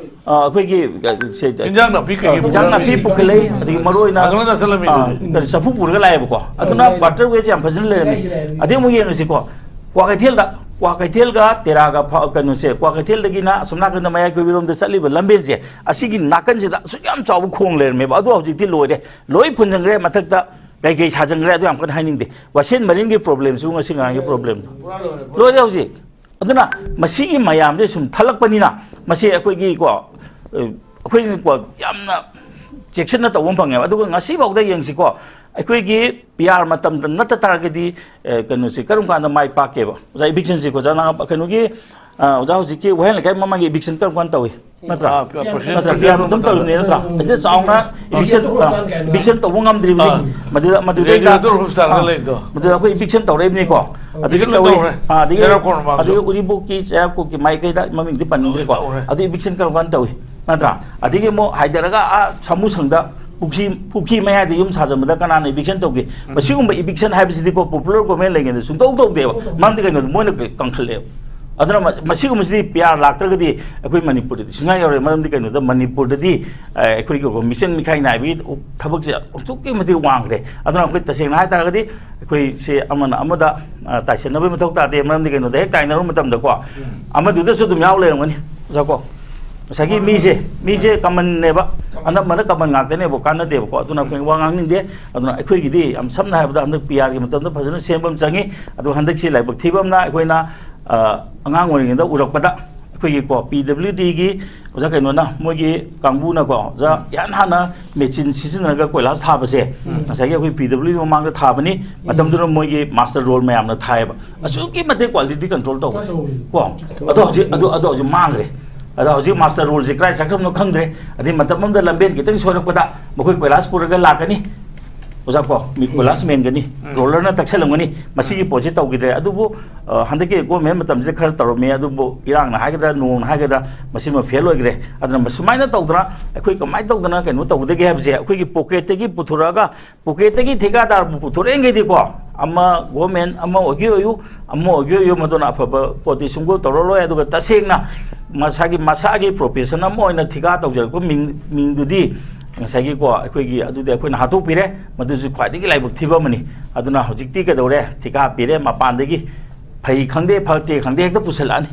ꯑ, ꯑꯩꯈꯣꯏꯒꯤ, ꯑ, ꯁꯦ, ꯏꯟꯖꯥꯡ ꯅꯥꯄꯤ ꯀꯩꯀꯩ ꯑ, ꯏꯟꯖꯥꯡ ꯅꯥꯄꯤ ꯄꯨꯈꯠꯂꯛꯏ, ꯑꯗꯒꯤ ꯃꯔꯨ ꯑꯣꯏꯅ, ꯐꯖꯅ ꯆꯠꯂꯝꯃꯤ ꯑ, ꯑꯗꯨꯗꯤ꯫ ꯀꯔꯤ, ꯆꯐꯨ ꯄꯨꯔꯒ ꯂꯥꯛꯑꯦꯕꯀꯣ꯫ ꯑꯗꯨꯅ ꯂꯩ, ꯂꯩ꯫ ꯋꯥꯇꯔ ꯋꯦꯁꯦ ꯌꯥꯝ ꯐꯖꯅ ꯂꯩꯔꯝꯃꯤ꯫ ꯂꯩ, ꯂꯩ, ꯂꯩ꯫ ꯑꯗꯩ ꯑꯃꯨꯛ ꯌꯦꯡꯉꯁꯤꯀꯣ, ꯀ꯭ꯋꯥꯀꯩꯊꯦꯜꯗ, ꯀ꯭ꯋꯥꯀꯩꯊꯦꯜꯒ ꯇꯦꯔꯥꯒ ꯐ-, ꯀꯩꯅꯣꯁꯦ, ꯀ꯭ꯋꯥꯀꯩꯊꯦꯜꯗꯒꯤꯅ ꯑꯁꯣꯝ ꯅꯥꯀꯟꯗ ꯃꯌꯥꯏ ꯀꯣꯏꯕꯤꯔꯣꯝꯗ ꯆꯠꯂꯤꯕ ꯂꯝꯕꯦꯟꯁꯦ, ꯑꯁꯤꯒꯤ ꯅꯥꯀꯟꯁꯤꯗ ꯑꯁꯨꯛ ꯌꯥꯝ ꯆꯥꯎꯕ ꯈꯣꯡ ꯂꯩꯔꯝꯃꯦꯕ꯫ ꯑꯗꯣ ꯍꯧꯖꯤꯛꯇꯤ ꯂꯣꯏꯔꯦ, ꯂꯣꯏ ꯐꯨꯟꯖꯟꯈ꯭ꯔꯦ꯫ ꯃꯊꯛꯇ ꯀꯩ ꯀꯩ ꯁꯥꯖꯟꯈ꯭ꯔꯦ, ꯑꯗꯨ ꯌꯥꯝ ꯀꯟꯅ ꯍꯥꯏꯅꯤꯡꯗꯦ꯫ ꯋꯥꯏꯁꯦꯟ ꯃꯔꯤꯟꯒꯤ ꯄ꯭ꯔꯣꯕ꯭ꯂꯦꯝꯁꯤꯕꯨ ꯉꯁꯤ ꯉꯔꯥꯡꯒꯤ ꯄ꯭ꯔꯣꯕ꯭ꯂꯦꯝ ꯂꯣꯏꯔꯦ ꯍꯧꯖꯤꯛ꯫ ꯑꯗꯨꯅ ꯃꯁꯤꯒꯤ ꯃꯌꯥꯝꯁꯦ ꯁꯨꯝ ꯊꯜꯂꯛꯄꯅꯤꯅ, ꯃꯁꯤ ꯑꯩꯈꯣꯏꯒꯤ ꯀꯣ, ꯑ, ꯑꯩꯈꯣꯏꯅ ꯀꯣ, ꯌꯥꯝꯅ ꯆꯦꯛꯁꯤꯟꯅ ꯇꯧꯕ ꯑꯃ ꯐꯪꯉꯦꯕ꯫ ꯑꯗꯨꯒ ꯉꯁꯤꯐꯥꯎꯗ ꯌꯦꯡꯁꯤꯀꯣ, ꯑꯩꯈꯣꯏꯒꯤ ꯄꯤ ꯑꯥꯔ ꯃꯇꯝꯗ ꯅꯠꯇ ꯇꯥꯔꯒꯗꯤ, ꯑ, ꯀꯩꯅꯣꯁꯤ ꯀꯔꯝ ꯀꯥꯟꯗ ꯃꯥꯏ ꯄꯥꯛꯀꯦꯕ? ꯑꯣꯖꯥ, ꯏꯚꯤꯛꯁꯟꯁꯤ ꯑꯣꯖꯥ, ꯅꯪ ꯀꯩꯅꯣꯒꯤ, ꯑ, ꯑꯣꯖꯥ, ꯍꯧꯖꯤꯛꯀꯤ ꯋꯥꯍꯦꯡ ꯂꯩꯀꯥꯏ ꯃꯃꯥꯡꯒꯤ ꯏꯚꯤꯛꯁꯟ ꯀꯔꯝ ꯀꯥꯟꯗ ꯇꯧꯏ? ꯅꯠꯇ꯭ꯔꯥ? ꯑꯥ, ꯄ꯭ꯔꯁꯤꯗꯦꯟ ꯅꯠꯇ꯭ꯔꯥ? ꯄ꯭ꯔꯁꯤꯗꯦꯟ ꯄ꯭ꯔꯁꯤꯗꯦꯟ ꯑꯗꯨꯝ ꯇꯧꯔꯤꯕꯅꯤ, ꯅꯠꯇ꯭ꯔꯥ? ꯑꯁꯤꯗ ꯆꯥꯎꯅ ꯏꯚꯤꯛꯁꯟ, ꯑꯥ, ꯏꯚꯤꯛꯁꯟ ꯇꯧꯕ ꯉꯝꯗ꯭ꯔꯤꯕꯅꯤ꯫ ꯑꯥ꯫ ꯃꯗꯨꯗ, ꯃꯗꯨꯗꯩꯗ, ꯔꯦꯒꯨꯂꯦꯇꯔ ꯍꯣꯁꯄꯤꯇꯥꯜꯗ ꯑꯥ, ꯂꯩꯕꯗꯣ꯫ ꯃꯗꯨꯗ ꯑꯩꯈꯣꯏ ꯏꯚꯤꯛꯁꯟ ꯇꯧꯔꯛꯏꯕꯅꯤꯀꯣ꯫ ꯑꯗꯨꯗꯒꯤ ꯏꯚꯤꯛꯁꯟ ꯂꯣꯏ ꯇꯧꯔꯦ꯫ ꯑꯥ, ꯑꯗꯒꯤ, ꯆꯩꯔꯥꯎ ꯀꯣꯔꯣꯅꯥꯗꯣ꯫ ꯑꯗꯒꯤ ꯎꯔꯤꯄꯣꯛꯀꯤ, ꯆꯩꯔꯥꯎꯀꯣꯛꯀꯤ ꯃꯥꯏꯀꯩꯗ ꯃꯃꯤꯡꯗꯤ ꯄꯟꯅꯤꯡꯗ꯭ꯔꯦꯀꯣ꯫ ꯇꯧꯔꯦ꯫ ꯑꯗꯨ ꯏꯚꯤꯛꯁꯟ ꯀꯔꯝ ꯀꯥꯟꯗ ꯇꯧꯏ? ꯅꯠꯇ꯭ꯔꯥ? ꯑꯗꯒꯤ ꯑꯃꯨꯛ ꯍꯥꯏꯊꯔꯒ ꯑꯥ ꯁꯥꯃꯨ ꯁꯪꯗ ꯄꯨꯈ꯭ꯔꯤ, ꯄꯨꯈ꯭ꯔꯤ ꯃꯌꯥꯏꯗ ꯌꯨꯝ ꯁꯥꯖꯟꯕꯗ ꯀꯅꯥꯅ ꯏꯚꯤꯛꯁꯟ ꯇꯧꯒꯦ? ꯎꯝ꯫ ꯃꯁꯤꯒꯨꯝꯕ ꯏꯚꯤꯛꯁꯟ ꯍꯥꯏꯕꯁꯤꯗꯤꯀꯣ, ꯄꯣꯄꯨꯂꯔ ꯒꯣꯔꯃꯦꯟ ꯂꯩꯉꯩꯗ ꯁꯨꯡꯇꯧ ꯇꯧꯗꯦꯕ꯫ ꯃꯔꯝꯗꯤ ꯀꯩꯅꯣꯗ ꯃꯣꯏꯅ ꯀ-, ꯀꯟꯈꯠꯂꯦꯕ꯫ ꯑꯗꯨꯅ ꯃ- ꯃꯁꯤꯒꯨꯝꯕꯁꯤꯗꯤ ꯄꯤ ꯑꯥꯔ ꯂꯥꯛꯇ꯭ꯔꯒꯗꯤ ꯑꯩꯈꯣꯏ ꯃꯅꯤꯄꯨꯔꯗꯗꯤ ꯁꯨꯡꯌꯥ ꯌꯧꯔꯣꯏ꯫ ꯃꯔꯝꯗꯤ ꯀꯩꯅꯣꯗ, ꯃꯅꯤꯄꯨꯔꯗꯗꯤ, ꯑ, ꯑꯩꯈꯣꯏꯒꯤ ꯃꯤꯆꯪ ꯃꯤꯈꯥꯏ ꯅꯥꯏꯕꯒꯤ ꯊꯕꯛꯁꯦ ꯑꯁꯨꯛꯀꯤ ꯃꯇꯤꯛ ꯋꯥꯡꯈ꯭ꯔꯦ꯫ ꯑꯗꯨꯅ ꯑꯩꯈꯣꯏ ꯇꯁꯦꯡꯅ ꯍꯥꯏ ꯇꯥꯔꯒꯗꯤ, ꯑꯩꯈꯣꯏꯁꯦ ꯑꯃꯅ ꯑꯃꯗ, ꯑ, ꯇꯥꯏꯁꯟꯅꯕꯒꯤ ꯃꯊꯧ ꯇꯥꯗꯦ꯫ ꯃꯔꯝꯗꯤ ꯀꯩꯅꯣꯗ, ꯍꯦꯛ ꯇꯥꯏꯅꯔꯨꯕ ꯃꯇꯝꯗꯀꯣ, ꯑꯃꯗꯨꯗꯁꯨ ꯑꯗꯨꯝ ꯌꯥꯎ ꯂꯩꯔꯝꯒꯅꯤ, ꯑꯣꯖꯥ ꯀꯣ꯫ ꯉꯁꯥꯏꯒꯤ ꯃꯤꯁꯦ, ꯃꯤꯁꯦ ꯀꯃꯟꯅꯦꯕ꯫ ꯑꯅꯝꯕꯅ ꯀꯃꯟ ꯉꯥꯛꯇꯅꯦꯕ, ꯀꯥꯟꯅꯗꯦꯕꯀꯣ꯫ ꯑꯗꯨꯅ ꯑꯩꯈꯣꯏ ꯋꯥ ꯉꯥꯡꯅꯤꯡꯗꯦ꯫ ꯑꯗꯨꯅ ꯑꯩꯈꯣꯏꯒꯤꯗꯤ ꯌꯥꯝ ꯁꯝꯅ ꯍꯥꯏꯔꯕꯗ, ꯍꯟꯗꯛ ꯄꯤ ꯑꯥꯔꯒꯤ ꯃꯇꯝꯗ ꯐꯖꯅ ꯁꯦꯝꯕ ꯑꯃ ꯆꯪꯉꯤ꯫ ꯑꯗꯨ ꯍꯟꯗꯛꯁꯤ ꯂꯥꯏꯕꯛ ꯊꯤꯕ ꯑꯃꯅ, ꯑꯩꯈꯣꯏꯅ, ꯑ, ꯑꯉꯥꯡ ꯑꯣꯏꯔꯤꯉꯩꯗ ꯎꯔꯛꯄꯗ, ꯑꯩꯈꯣꯏꯒꯤꯀꯣ, ꯄꯤ ꯗꯕ꯭ꯂꯤꯎ ꯗꯤꯒꯤ ꯑꯣꯖꯥ ꯀꯩꯅꯣꯅ, ꯃꯣꯏꯒꯤ ꯀꯥꯡꯕꯨꯅꯀꯣ, ꯑꯣꯖꯥ, ꯏꯍꯥꯟ ꯍꯥꯟꯅ ꯃꯦꯆꯤꯟ ꯁꯤꯖꯤꯟꯅꯔꯒ ꯀꯣꯏꯂꯥꯁ ꯊꯥꯕꯁꯦ, ꯉꯁꯥꯏꯒꯤ ꯑꯩꯈꯣꯏ ꯄꯤ ꯗꯕ꯭ꯂꯤꯎ ꯗꯤ ꯃꯃꯥꯡꯗ ꯊꯥꯕꯅꯤ꯫ ꯃꯇꯝꯗꯨꯗ ꯃꯣꯏꯒꯤ ꯃꯥꯁꯇꯔ ꯔꯣꯜ ꯃꯌꯥꯝꯅ ꯊꯥꯏꯌꯦꯕ꯫ ꯑꯁꯨꯛꯀꯤ ꯃꯇꯤꯛ ꯀ꯭ꯋꯥꯂꯤꯇꯤ ꯀꯟꯇ꯭ꯔꯣꯜ ꯇꯧꯋꯦ, ꯀꯣ꯫ ꯑꯗꯣ ꯍꯧꯖꯤꯛ, ꯑꯗꯨ, ꯑꯗꯣ ꯍꯧꯖꯤꯛ ꯃꯥꯡꯈ꯭ꯔꯦ꯫ ꯑꯗꯣ ꯍꯧꯖꯤꯛ ꯃꯥꯁꯇꯔ ꯔꯣꯜꯁꯦ ꯀꯗꯥꯏ ꯆꯠꯈ꯭ꯔꯕꯅꯣ ꯈꯪꯗ꯭ꯔꯦ꯫ ꯑꯗꯩ ꯃꯇꯝ ꯑꯃꯗ ꯂꯝꯕꯦꯟ ꯈꯤꯇꯪ ꯁꯣꯏꯔꯛꯄꯗ ꯃꯈꯣꯏ ꯀꯣꯏꯂꯥꯁ ꯄꯨꯔꯒ ꯂꯥꯛꯀꯅꯤ, ꯑꯣꯖꯥ ꯀꯣ, ꯃꯤ ꯀꯣꯏꯂꯥꯁ ꯃꯦꯟꯒꯅꯤ, ꯔꯣꯂꯔꯅ ꯇꯛꯁꯜꯂꯝꯒꯅꯤ꯫ ꯃꯁꯤꯒꯤ ꯄꯣꯠꯁꯤ ꯇꯧꯈꯤꯗ꯭ꯔꯦ꯫ ꯑꯗꯨꯕꯨ, ꯑ, ꯍꯟꯗꯛꯀꯤ ꯒꯣꯔꯃꯦꯟ ꯃꯇꯝꯁꯤꯗ ꯈꯔ ꯇꯧꯔꯝꯃꯤ, ꯑꯗꯨꯕꯨ ꯏꯔꯥꯡꯅ ꯍꯥꯏꯒꯗ꯭ꯔꯥ, ꯅꯣꯡꯅ ꯍꯥꯏꯒꯗ꯭ꯔꯥ, ꯃꯁꯤꯃ ꯐꯦꯜ ꯑꯣꯏꯈ꯭ꯔꯦ꯫ ꯑꯗꯨꯅ ꯃꯁꯨꯃꯥꯏꯅ ꯇꯧꯗꯅ ꯑꯩꯈꯣꯏ ꯀꯃꯥꯏꯅ ꯇꯧꯗꯅ ꯀꯩꯅꯣ ꯇꯧꯒꯗꯒꯦ ꯍꯥꯏꯕꯁꯦ, ꯑꯩꯈꯣꯏꯒꯤ ꯄꯣꯀꯦꯠꯇꯒꯤ ꯄꯨꯊꯣꯔꯛꯑꯒ, ꯄꯣꯀꯦꯠꯇꯒꯤ ꯊꯤꯀꯥꯗꯥꯔꯕꯨ ꯄꯨꯊꯣꯔꯛꯏꯉꯩꯗꯤꯀꯣ, ꯑꯃ ꯒꯣꯔꯃꯦꯟ ꯑꯃ ꯑꯣꯏꯒꯦ ꯑꯣꯏꯌꯨ, ꯑꯃ ꯑꯣꯏꯒꯦ ꯑꯣꯏꯌꯨ, ꯃꯗꯨꯅ ꯑꯐꯕ ꯄꯣꯠꯇꯤ ꯁꯨꯡꯒꯣꯜ ꯇꯧꯔꯔꯣꯏ꯫ ꯑꯗꯨꯒ ꯇꯁꯦꯡꯅ ꯃꯁꯥꯒꯤ, ꯃꯁꯥꯒꯤ ꯄ꯭ꯔꯣꯐꯦꯁꯟ ꯑꯃ ꯑꯣꯏꯅ ꯊꯤꯀꯥ ꯇꯧꯖꯔꯛꯄ ꯃꯤꯡ, ꯃꯤꯡꯗꯨꯗꯤ ꯉꯁꯥꯏꯒꯤꯀꯣ, ꯑꯩꯈꯣꯏꯒꯤ ꯑꯗꯨꯗꯤ ꯑꯩꯈꯣꯏꯅ ꯍꯥꯠꯇꯣꯛꯄꯤꯔꯦ꯫ ꯃꯗꯨꯁꯨ ꯈ꯭ꯋꯥꯏꯗꯒꯤ ꯂꯥꯏꯕꯛ ꯊꯤꯕ ꯑꯃꯅꯤ꯫ ꯑꯗꯨꯅ ꯍꯧꯖꯤꯛꯇꯤ ꯀꯩꯗꯧꯔꯦ? ꯊꯤꯀꯥ ꯄꯤꯔꯦ, ꯃꯄꯥꯟꯗꯒꯤ ꯐꯩ ꯈꯪꯗꯦ, ꯐꯠꯇꯦ ꯈꯪꯗꯦ, ꯍꯦꯛꯇ ꯄꯨꯁꯜꯂꯛꯑꯅꯤ꯫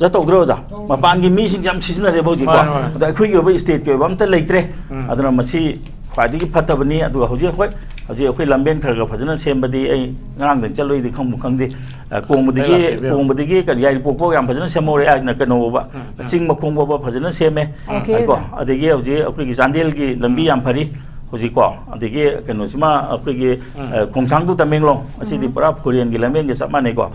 ꯑꯣꯖꯥ, ꯇꯧꯗ꯭ꯔꯣ ꯑꯣꯖꯥ? ꯃꯄꯥꯟꯒꯤ ꯃꯤꯁꯤꯡꯁꯦ ꯌꯥꯝ ꯁꯤꯖꯤꯟꯅꯔꯦꯕ ꯍꯧꯖꯤꯛꯀꯣ꯫ ꯃꯥꯅꯦ, ꯃꯥꯅꯦ꯫ ꯑꯗꯣ ꯑꯩꯈꯣꯏꯒꯤ ꯑꯣꯏꯕ, ꯁ꯭ꯇꯦꯠꯀꯤ ꯑꯣꯏꯕ ꯑꯝꯇ ꯂꯩꯇ꯭ꯔꯦ꯫ ꯑꯗꯨꯅ ꯃꯁꯤ ꯈ꯭ꯋꯥꯏꯗꯒꯤ ꯐꯠꯇꯕꯅꯤ꯫ ꯑꯗꯨꯒ ꯍꯧꯖꯤꯛ ꯑꯩꯈꯣꯏ, ꯍꯧꯖꯤꯛ ꯑꯩꯈꯣꯏ ꯂꯝꯕꯦꯟ ꯈꯔ ꯈꯔ ꯐꯖꯅ ꯁꯦꯝꯕꯗꯤ ꯑꯩ ꯉꯔꯥꯡꯗꯪ ꯆꯠꯂꯨꯏꯗꯤ ꯈꯪꯕꯨ ꯈꯪꯗꯦ꯫ ꯑ, ꯀꯣꯡꯕꯗꯒꯤ, ꯂꯩꯕꯥꯛ ꯂꯩꯕꯥꯛ꯫ ꯀꯣꯡꯕꯗꯒꯤ ꯀꯔꯤ, ꯌꯥꯏꯔꯤꯄꯣꯛꯐꯥꯎ ꯌꯥꯝ ꯐꯖꯅ ꯁꯦꯝꯍꯧꯔꯦ, ꯑ, ꯀꯩꯅꯣ ꯐꯥꯎꯕ, ꯆꯤꯡ ꯃꯈꯣꯡ ꯐꯥꯎꯕ ꯐꯖꯅ ꯁꯦꯝꯃꯦ꯫ ꯑꯣꯀꯦ, ꯀꯣ, ꯑꯣꯖꯥ꯫ ꯑꯗꯒꯤ ꯍꯧꯖꯤꯛ ꯑꯩꯈꯣꯏꯒꯤ ꯆꯥꯟꯗꯦꯜꯒꯤ ꯂꯝꯕꯤ ꯌꯥꯝ ꯐꯔꯤ ꯍꯧꯖꯤꯛꯀꯣ꯫ ꯑꯗꯒꯤ ꯀꯩꯅꯣꯁꯤꯃ ꯑꯩꯈꯣꯏꯒꯤ, ꯑ, ꯈꯣꯡꯁꯥꯡ to ꯇꯃꯦꯡꯂꯣꯡ, ꯑꯁꯤꯗꯤ ꯄꯨꯔꯥ ꯐꯣꯔꯦꯟꯒꯤ ꯂꯝꯕꯦꯟꯒ ꯆꯞ ꯃꯥꯟꯅꯩꯀꯣ꯫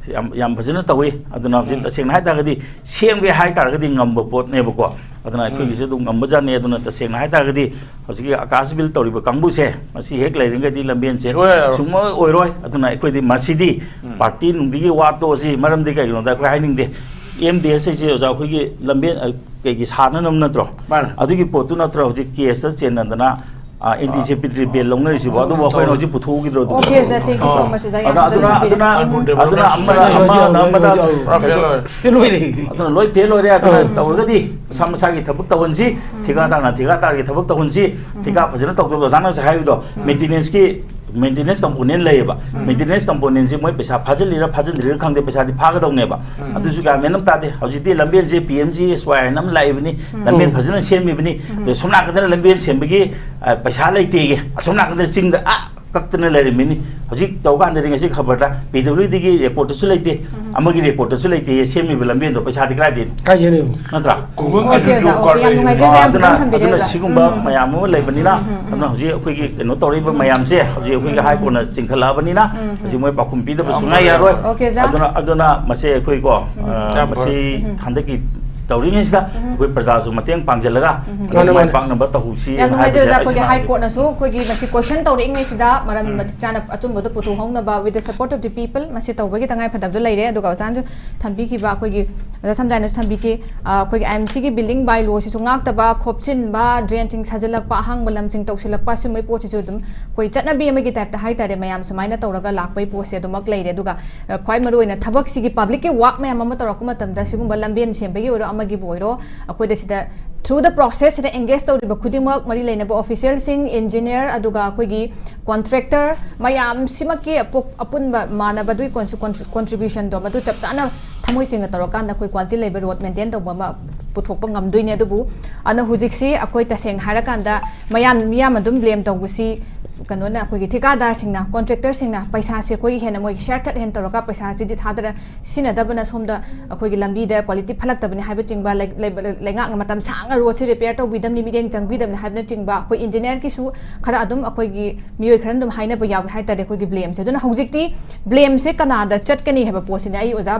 ꯌꯥꯝ, ꯌꯥꯝ ꯐꯖꯅ ꯇꯧꯏ꯫ ꯑꯗꯨꯅ ꯍꯧꯖꯤꯛ ꯇꯁꯦꯡꯅ ꯍꯥꯏ ꯇꯥꯔꯒꯗꯤ, ꯁꯦꯝꯒꯦ ꯍꯥꯏ ꯇꯥꯔꯒꯗꯤ ꯉꯝꯕ ꯄꯣꯠꯅꯦꯕꯀꯣ꯫ ꯑꯗꯨꯅ ꯑꯩꯈꯣꯏꯒꯤꯁꯨ ꯑꯗꯨꯝ ꯉꯝꯕꯖꯥꯠꯅꯤ꯫ ꯑꯗꯨꯅ ꯇꯁꯦꯡꯅ ꯍꯥꯏ ꯇꯥꯔꯒꯗꯤ ꯍꯧꯖꯤꯛꯀꯤ ꯑꯀꯥꯁ ꯕꯤꯜ ꯇꯧꯔꯤꯕ ꯀꯥꯡꯕꯨꯁꯦ, ꯃꯁꯤ ꯍꯦꯛ ꯂꯩꯔꯤꯉꯩꯗꯤ ꯂꯝꯕꯦꯟꯁꯦ ꯁꯨꯡꯑꯣꯏ ꯑꯣꯏꯔꯣꯏ꯫ ꯑꯗꯨꯅ ꯑꯩꯈꯣꯏꯗꯤ ꯃꯁꯤꯗꯤ ꯄꯥꯔꯇꯤ ꯅꯨꯡꯗꯤꯒꯤ ꯋꯥ ꯇꯣꯛꯑꯁꯤ꯫ ꯃꯔꯝꯗꯤ ꯀꯩꯒꯤꯅꯣꯗ ꯑꯩꯈꯣꯏ ꯍꯥꯏꯅꯤꯡꯗꯦ, ꯑꯦꯝ ꯗꯤ ꯑꯦꯁ ꯍꯥꯏꯁꯦ ꯑꯣꯖꯥ ꯑꯩꯈꯣꯏꯒꯤ ꯂꯝꯕꯦꯟ, ꯑ, ꯀꯩꯒꯤ ꯁꯥꯟꯅꯅꯕ ꯅꯠꯇ꯭ꯔꯣ? ꯃꯥꯅꯦ꯫ ꯑꯗꯨꯒꯤ ꯄꯣꯠꯇꯨ ꯅꯠꯇ꯭ꯔꯣ ꯍꯧꯖꯤꯛ ꯀꯦꯁꯇ ꯆꯦꯟꯅꯗꯅ ꯑꯦꯟ ꯗꯤ ꯖꯦ ꯄꯤ ꯇ꯭ꯔꯤ ꯕꯦꯜ ꯂꯧꯅꯔꯤꯁꯤꯕꯣ? ꯑꯗꯨꯕꯨ ꯑꯩꯈꯣꯏꯅ ꯍꯧꯖꯤꯛ ꯄꯨꯊꯣꯛꯎꯈꯤꯗ꯭ꯔꯣ ꯑꯗꯨꯕꯨ? Okay, sir, thank you so much, ꯑꯣꯖꯥ꯫ ꯌꯥꯝ ꯑꯗꯨꯅ ꯑꯗꯨꯅ ꯐꯖꯅ ꯑꯗꯨꯅ ꯍꯥꯏꯕꯤꯔꯦ꯫ ꯑꯗꯨꯅ ꯑꯃꯅ ꯑꯃꯅ ꯑꯃꯗ ꯐꯦꯜ ꯑꯣꯏꯔꯦ꯫ ꯑꯗꯨꯅ ꯂꯣꯏ ꯐꯦꯜ ꯑꯣꯏꯔꯦ꯫ ꯑꯗꯨꯅ ꯇꯧꯔꯒꯗꯤ ꯃꯁꯥ ꯃꯁꯥꯒꯤ ꯊꯕꯛ ꯇꯧꯍꯟꯁꯤ, ꯊꯤꯀꯥꯗꯥꯔꯅ ꯊꯤꯀꯥꯗꯥꯔꯒꯤ ꯊꯕꯛ ꯇꯧꯍꯟꯁꯤ꯫ ꯊꯤꯀꯥ ꯐꯖꯅ ꯇꯧꯗꯕꯗꯣ ꯑꯣꯖꯥꯅ ꯉꯁꯥꯏ ꯍꯥꯏꯕꯗꯣ, maintenanceꯀꯤ maintenance component ꯂꯩꯌꯦꯕ꯫ Maintenance componentꯁꯦ ꯃꯣꯏ ꯄꯩꯁꯥ ꯐꯥꯖꯤꯜꯂꯤꯔ ꯐꯥꯖꯤꯟꯗ꯭ꯔꯤꯔ ꯈꯪꯗꯦ, ꯄꯩꯁꯥꯗꯤ ꯐꯥꯒꯗꯧꯅꯦꯕ꯫ ꯑꯗꯨꯁꯨ ꯒ꯭ꯌꯥꯟ ꯃꯦꯟ ꯑꯃ ꯇꯥꯗꯦ꯫ ꯍꯧꯖꯤꯛꯇꯤ ꯂꯝꯕꯦꯟꯁꯦ ꯄꯤ ꯑꯦꯝ ꯖꯤ ꯑꯦꯁ ꯋꯥꯏ ꯍꯥꯏꯅ ꯑꯃ ꯂꯥꯛꯏꯕꯅꯤ, ꯂꯝꯕꯦꯟ ꯐꯖꯅ ꯁꯦꯝꯃꯤꯕꯅꯤ꯫ ꯑꯗꯩ ꯁꯣꯝ ꯅꯥꯀꯟꯗꯅ ꯂꯝꯕꯦꯟ ꯁꯦꯝꯕꯒꯤ ꯑ, ꯄꯩꯁꯥ ꯂꯩꯇꯦꯒꯦ, ꯑꯁꯣꯝ ꯅꯥꯀꯟꯗ ꯆꯤꯡꯗ ꯑꯥ ꯀꯛꯇꯅ ꯂꯩꯔꯝꯃꯤꯅꯤ꯫ ꯍꯧꯖꯤꯛ ꯇꯧ ꯀꯥꯟꯗꯗꯤ ꯉꯁꯤ ꯈꯕꯔꯗ ꯄꯤ ꯗꯕ꯭ꯂꯤꯎ ꯗꯤꯒꯤ ꯔꯦꯀꯣꯔꯠꯇꯁꯨ ꯂꯩꯇꯦ, ꯑꯃꯒꯤ ꯔꯦꯀꯣꯔꯠꯇꯁꯨ ꯂꯩꯇꯦ, ꯁꯦꯝꯃꯤꯕ ꯂꯝꯕꯦꯟꯗꯣ ꯄꯩꯁꯥꯗꯤ ꯀꯗꯥꯏꯗꯩꯅꯣ? ꯀꯥꯏꯗꯩꯅꯣ? ꯅꯠꯇ꯭ꯔꯥ? Okay, ꯑꯣꯖꯥ, okay, ꯌꯥꯝ ꯅꯨꯡꯉꯥꯏꯖꯩ, ꯌꯥꯝ ꯑꯗꯨꯅ ꯐꯖꯅ ꯊꯝꯕꯤꯔꯦ, ꯑꯗꯨꯅ ꯑꯣꯖꯥ꯫ ꯁꯤꯒꯨꯝꯕ ꯃꯌꯥꯝ ꯑꯃ ꯂꯩꯕꯅꯤꯅ, ꯑꯗꯨꯅ ꯍꯧꯖꯤꯛ ꯑꯩꯈꯣꯏꯒꯤ ꯀꯩꯅꯣ ꯇꯧꯔꯛꯏꯕ ꯃꯌꯥꯝꯁꯦ, ꯍꯧꯖꯤꯛ ꯑꯩꯈꯣꯏꯒꯤ ꯍꯥꯏ ꯀꯣꯔꯠꯅ ꯆꯤꯡꯈꯠꯂꯛꯑꯕꯅꯤꯅ, ꯍꯧꯖꯤꯛ ꯃꯣꯏ ꯄꯥꯎꯈꯨꯝ ꯄꯤꯗꯕ ꯁꯨꯡꯌꯥ ꯌꯥꯔꯣꯏ꯫ Okay, ꯑꯣꯖꯥ꯫ ꯑꯗꯨꯅ ꯑꯗꯨꯅ ꯃꯁꯦ ꯑꯩꯈꯣꯏꯀꯣ, ꯑ, ꯌꯥꯝ ꯃꯁꯤ ꯐꯔꯦ꯫ ꯍꯟꯗꯛꯀꯤ ꯇꯧꯔꯤꯉꯩꯁꯤꯗ ꯑꯩꯈꯣꯏ ꯄ꯭ꯔꯖꯥꯁꯨ ꯃꯇꯦꯡ ꯄꯥꯡꯁꯤꯜꯂꯒ ꯃꯥꯅꯦ, ꯃꯥꯏ ꯃꯥꯅꯦ꯫ ꯄꯥꯛꯅꯕ ꯇꯧꯍꯧꯁꯤ ꯌꯥꯝ ꯍꯥꯏꯅ ꯅꯨꯡꯉꯥꯏꯖꯩ ꯍꯥꯏꯕꯁꯦ ꯑꯣꯖꯥ, ꯑꯩ ꯑꯩꯈꯣꯏꯒꯤ ꯍꯥꯏ ꯁꯃꯥꯖꯁꯤꯡ ꯀꯣꯔꯠꯅꯁꯨ ꯑꯩꯈꯣꯏꯒꯤ ꯃꯁꯤ ꯀꯣꯏꯁꯟ ꯇꯧꯔꯛꯏꯉꯩꯁꯤꯗ ꯃꯔꯝ ꯃꯇꯤꯛ ꯆꯥꯅ ꯑꯆꯨꯝꯕꯗꯣ ꯄꯨꯊꯣꯛꯍꯧꯅꯕ with the support of the people ꯃꯁꯤ ꯇꯧꯕꯒꯤ ꯇꯉꯥꯏ ꯐꯗꯕꯗꯣ ꯂꯩꯔꯦ꯫ ꯑꯗꯨꯒ ꯑꯣꯖꯥꯅꯁꯨ ꯊꯝꯕꯤꯈꯤꯕ ꯑꯩꯈꯣꯏꯒꯤ, ꯑꯣꯖꯥ ꯁꯝꯖꯥꯏꯅꯁꯨ ꯊꯝꯕꯤꯈꯤ, ꯑ, ꯑꯩꯈꯣꯏꯒꯤ ꯑꯥꯏ ꯑꯦꯝ ꯁꯤꯒꯤ building by lawꯁꯤꯁꯨ ꯉꯥꯛꯇꯕ, ꯈꯣꯞꯆꯤꯟꯕ, drainꯁꯤꯡ ꯁꯥꯖꯤꯜꯂꯛꯄ, ꯑꯍꯥꯡꯕ ꯂꯝꯁꯤꯡ ꯇꯧꯁꯤꯜꯂꯛꯄ, ꯁꯨꯝꯕꯩ ꯄꯣꯠꯁꯤꯁꯨ ꯑꯗꯨꯝ ꯑꯩꯈꯣꯏ ꯆꯠꯅꯕꯤ ꯑꯃꯒꯤ typeꯇ ꯍꯥꯏꯇꯥꯔꯦ, ꯃꯌꯥꯝ ꯁꯨꯃꯥꯏꯅ ꯇꯧꯔꯒ ꯂꯥꯛꯄꯒꯤ ꯄꯣꯠꯁꯦ ꯑꯗꯨꯃꯛ ꯂꯩꯔꯦ꯫ ꯑꯗꯨꯒ, ꯑ, ꯈ꯭ꯋꯥꯏ ꯃꯔꯨꯑꯣꯏꯅ ꯊꯕꯛꯁꯤꯒꯤ publicꯀꯤ work ꯃꯌꯥꯝ ꯑꯃ ꯇꯧꯔꯛꯄ ꯃꯇꯝꯗ ꯁꯤꯒꯨꯝꯕ ꯂꯝꯕꯦꯟ ꯁꯦꯝꯕꯒꯤ ꯑꯣꯏꯔꯣ, ꯑꯃꯒꯤꯕꯨ ꯑꯣꯏꯔꯣ, ꯑꯩꯈꯣꯏꯗ ꯁꯤꯗ through the processꯁꯤꯗ engage ꯇꯧꯔꯤꯕ ꯈꯨꯗꯤꯡꯃꯛ ꯃꯔꯤ ꯂꯩꯅꯕ officialꯁꯤꯡ, engineer, ꯑꯗꯨꯒ ꯑꯩꯈꯣꯏꯒꯤ contractor ꯃꯌꯥꯝꯁꯤꯃꯛꯀꯤ ꯑꯄꯨ-, ꯑꯄꯨꯟꯕ ꯃꯥꯟꯅꯕꯗꯨꯒꯤ contributionꯗꯣ ꯃꯗꯨ ꯆꯞ ꯆꯥꯅ ꯊꯃꯣꯏ ꯁꯦꯡꯅ ꯇꯧꯔꯀꯥꯟꯗ ꯑꯩꯈꯣꯏ quality ꯂꯩꯕ road maintain ꯇꯧꯕ ꯑꯃ ꯄꯨꯊꯣꯛꯄ ꯉꯝꯗꯣꯏꯅꯦ꯫ ꯑꯗꯨꯕꯨ ꯑꯗꯨꯅ ꯍꯧꯖꯤꯛꯁꯤ ꯑꯩꯈꯣꯏ ꯇꯁꯦꯡꯅ ꯍꯥꯏꯔꯀꯥꯟꯗ ꯃꯌꯥꯝ ꯃꯤꯌꯥꯝ ꯑꯗꯨꯝ blame ꯇꯧꯕꯁꯤ ꯀꯩꯅꯣꯅ, ꯑꯩꯈꯣꯏꯒꯤ ꯊꯤꯀꯥꯗꯥꯔꯁꯤꯡꯅ, contractorꯁꯤꯡꯅ ꯄꯩꯁꯥꯁꯦ ꯑꯩꯈꯣꯏꯒꯤ ꯍꯦꯟꯅ ꯃꯣꯏꯒꯤ shortcut ꯍꯦꯟꯅ ꯇꯧꯔꯒ ꯄꯩꯁꯥꯁꯤꯗꯤ ꯊꯥꯗꯔ ꯁꯤꯖꯤꯟꯅꯗꯕꯅ ꯁꯣꯝꯗ ꯑꯩꯈꯣꯏꯒꯤ ꯂꯝꯕꯤꯗ quality ꯐꯠꯂꯛꯇꯕꯅꯤ ꯍꯥꯏꯕꯆꯤꯡꯕ, ꯂꯩ-, ꯂꯩꯕ-, ꯂꯩꯉꯥꯛꯅ ꯃꯇꯝ ꯁꯥꯡꯅ roadꯁꯤ repair ꯇꯧꯕꯤꯗꯕꯅꯤ, ꯃꯤꯠꯌꯦꯡ ꯆꯪꯕꯤꯗꯕꯅꯤ ꯍꯥꯏꯕꯅꯆꯤꯡꯕ, ꯑꯩꯈꯣꯏ engineerꯒꯤꯁꯨ ꯈꯔ ꯑꯗꯨꯝ ꯑꯩꯈꯣꯏꯒꯤ ꯃꯤꯑꯣꯏ ꯈꯔꯅ ꯑꯗꯨꯝ ꯍꯥꯏꯅꯕ ꯌꯥꯎꯏ ꯍꯥꯏ ꯇꯥꯔꯦ ꯑꯩꯈꯣꯏꯒꯤ blameꯁꯦ꯫ ꯑꯗꯨꯅ ꯍꯧꯖꯤꯛꯇꯤ blameꯁꯦ ꯀꯅꯥꯗ ꯆꯠꯀꯅꯤ ꯍꯥꯏꯕ ꯄꯣꯠꯁꯤꯅꯦ ꯑꯩ ꯑꯣꯖꯥ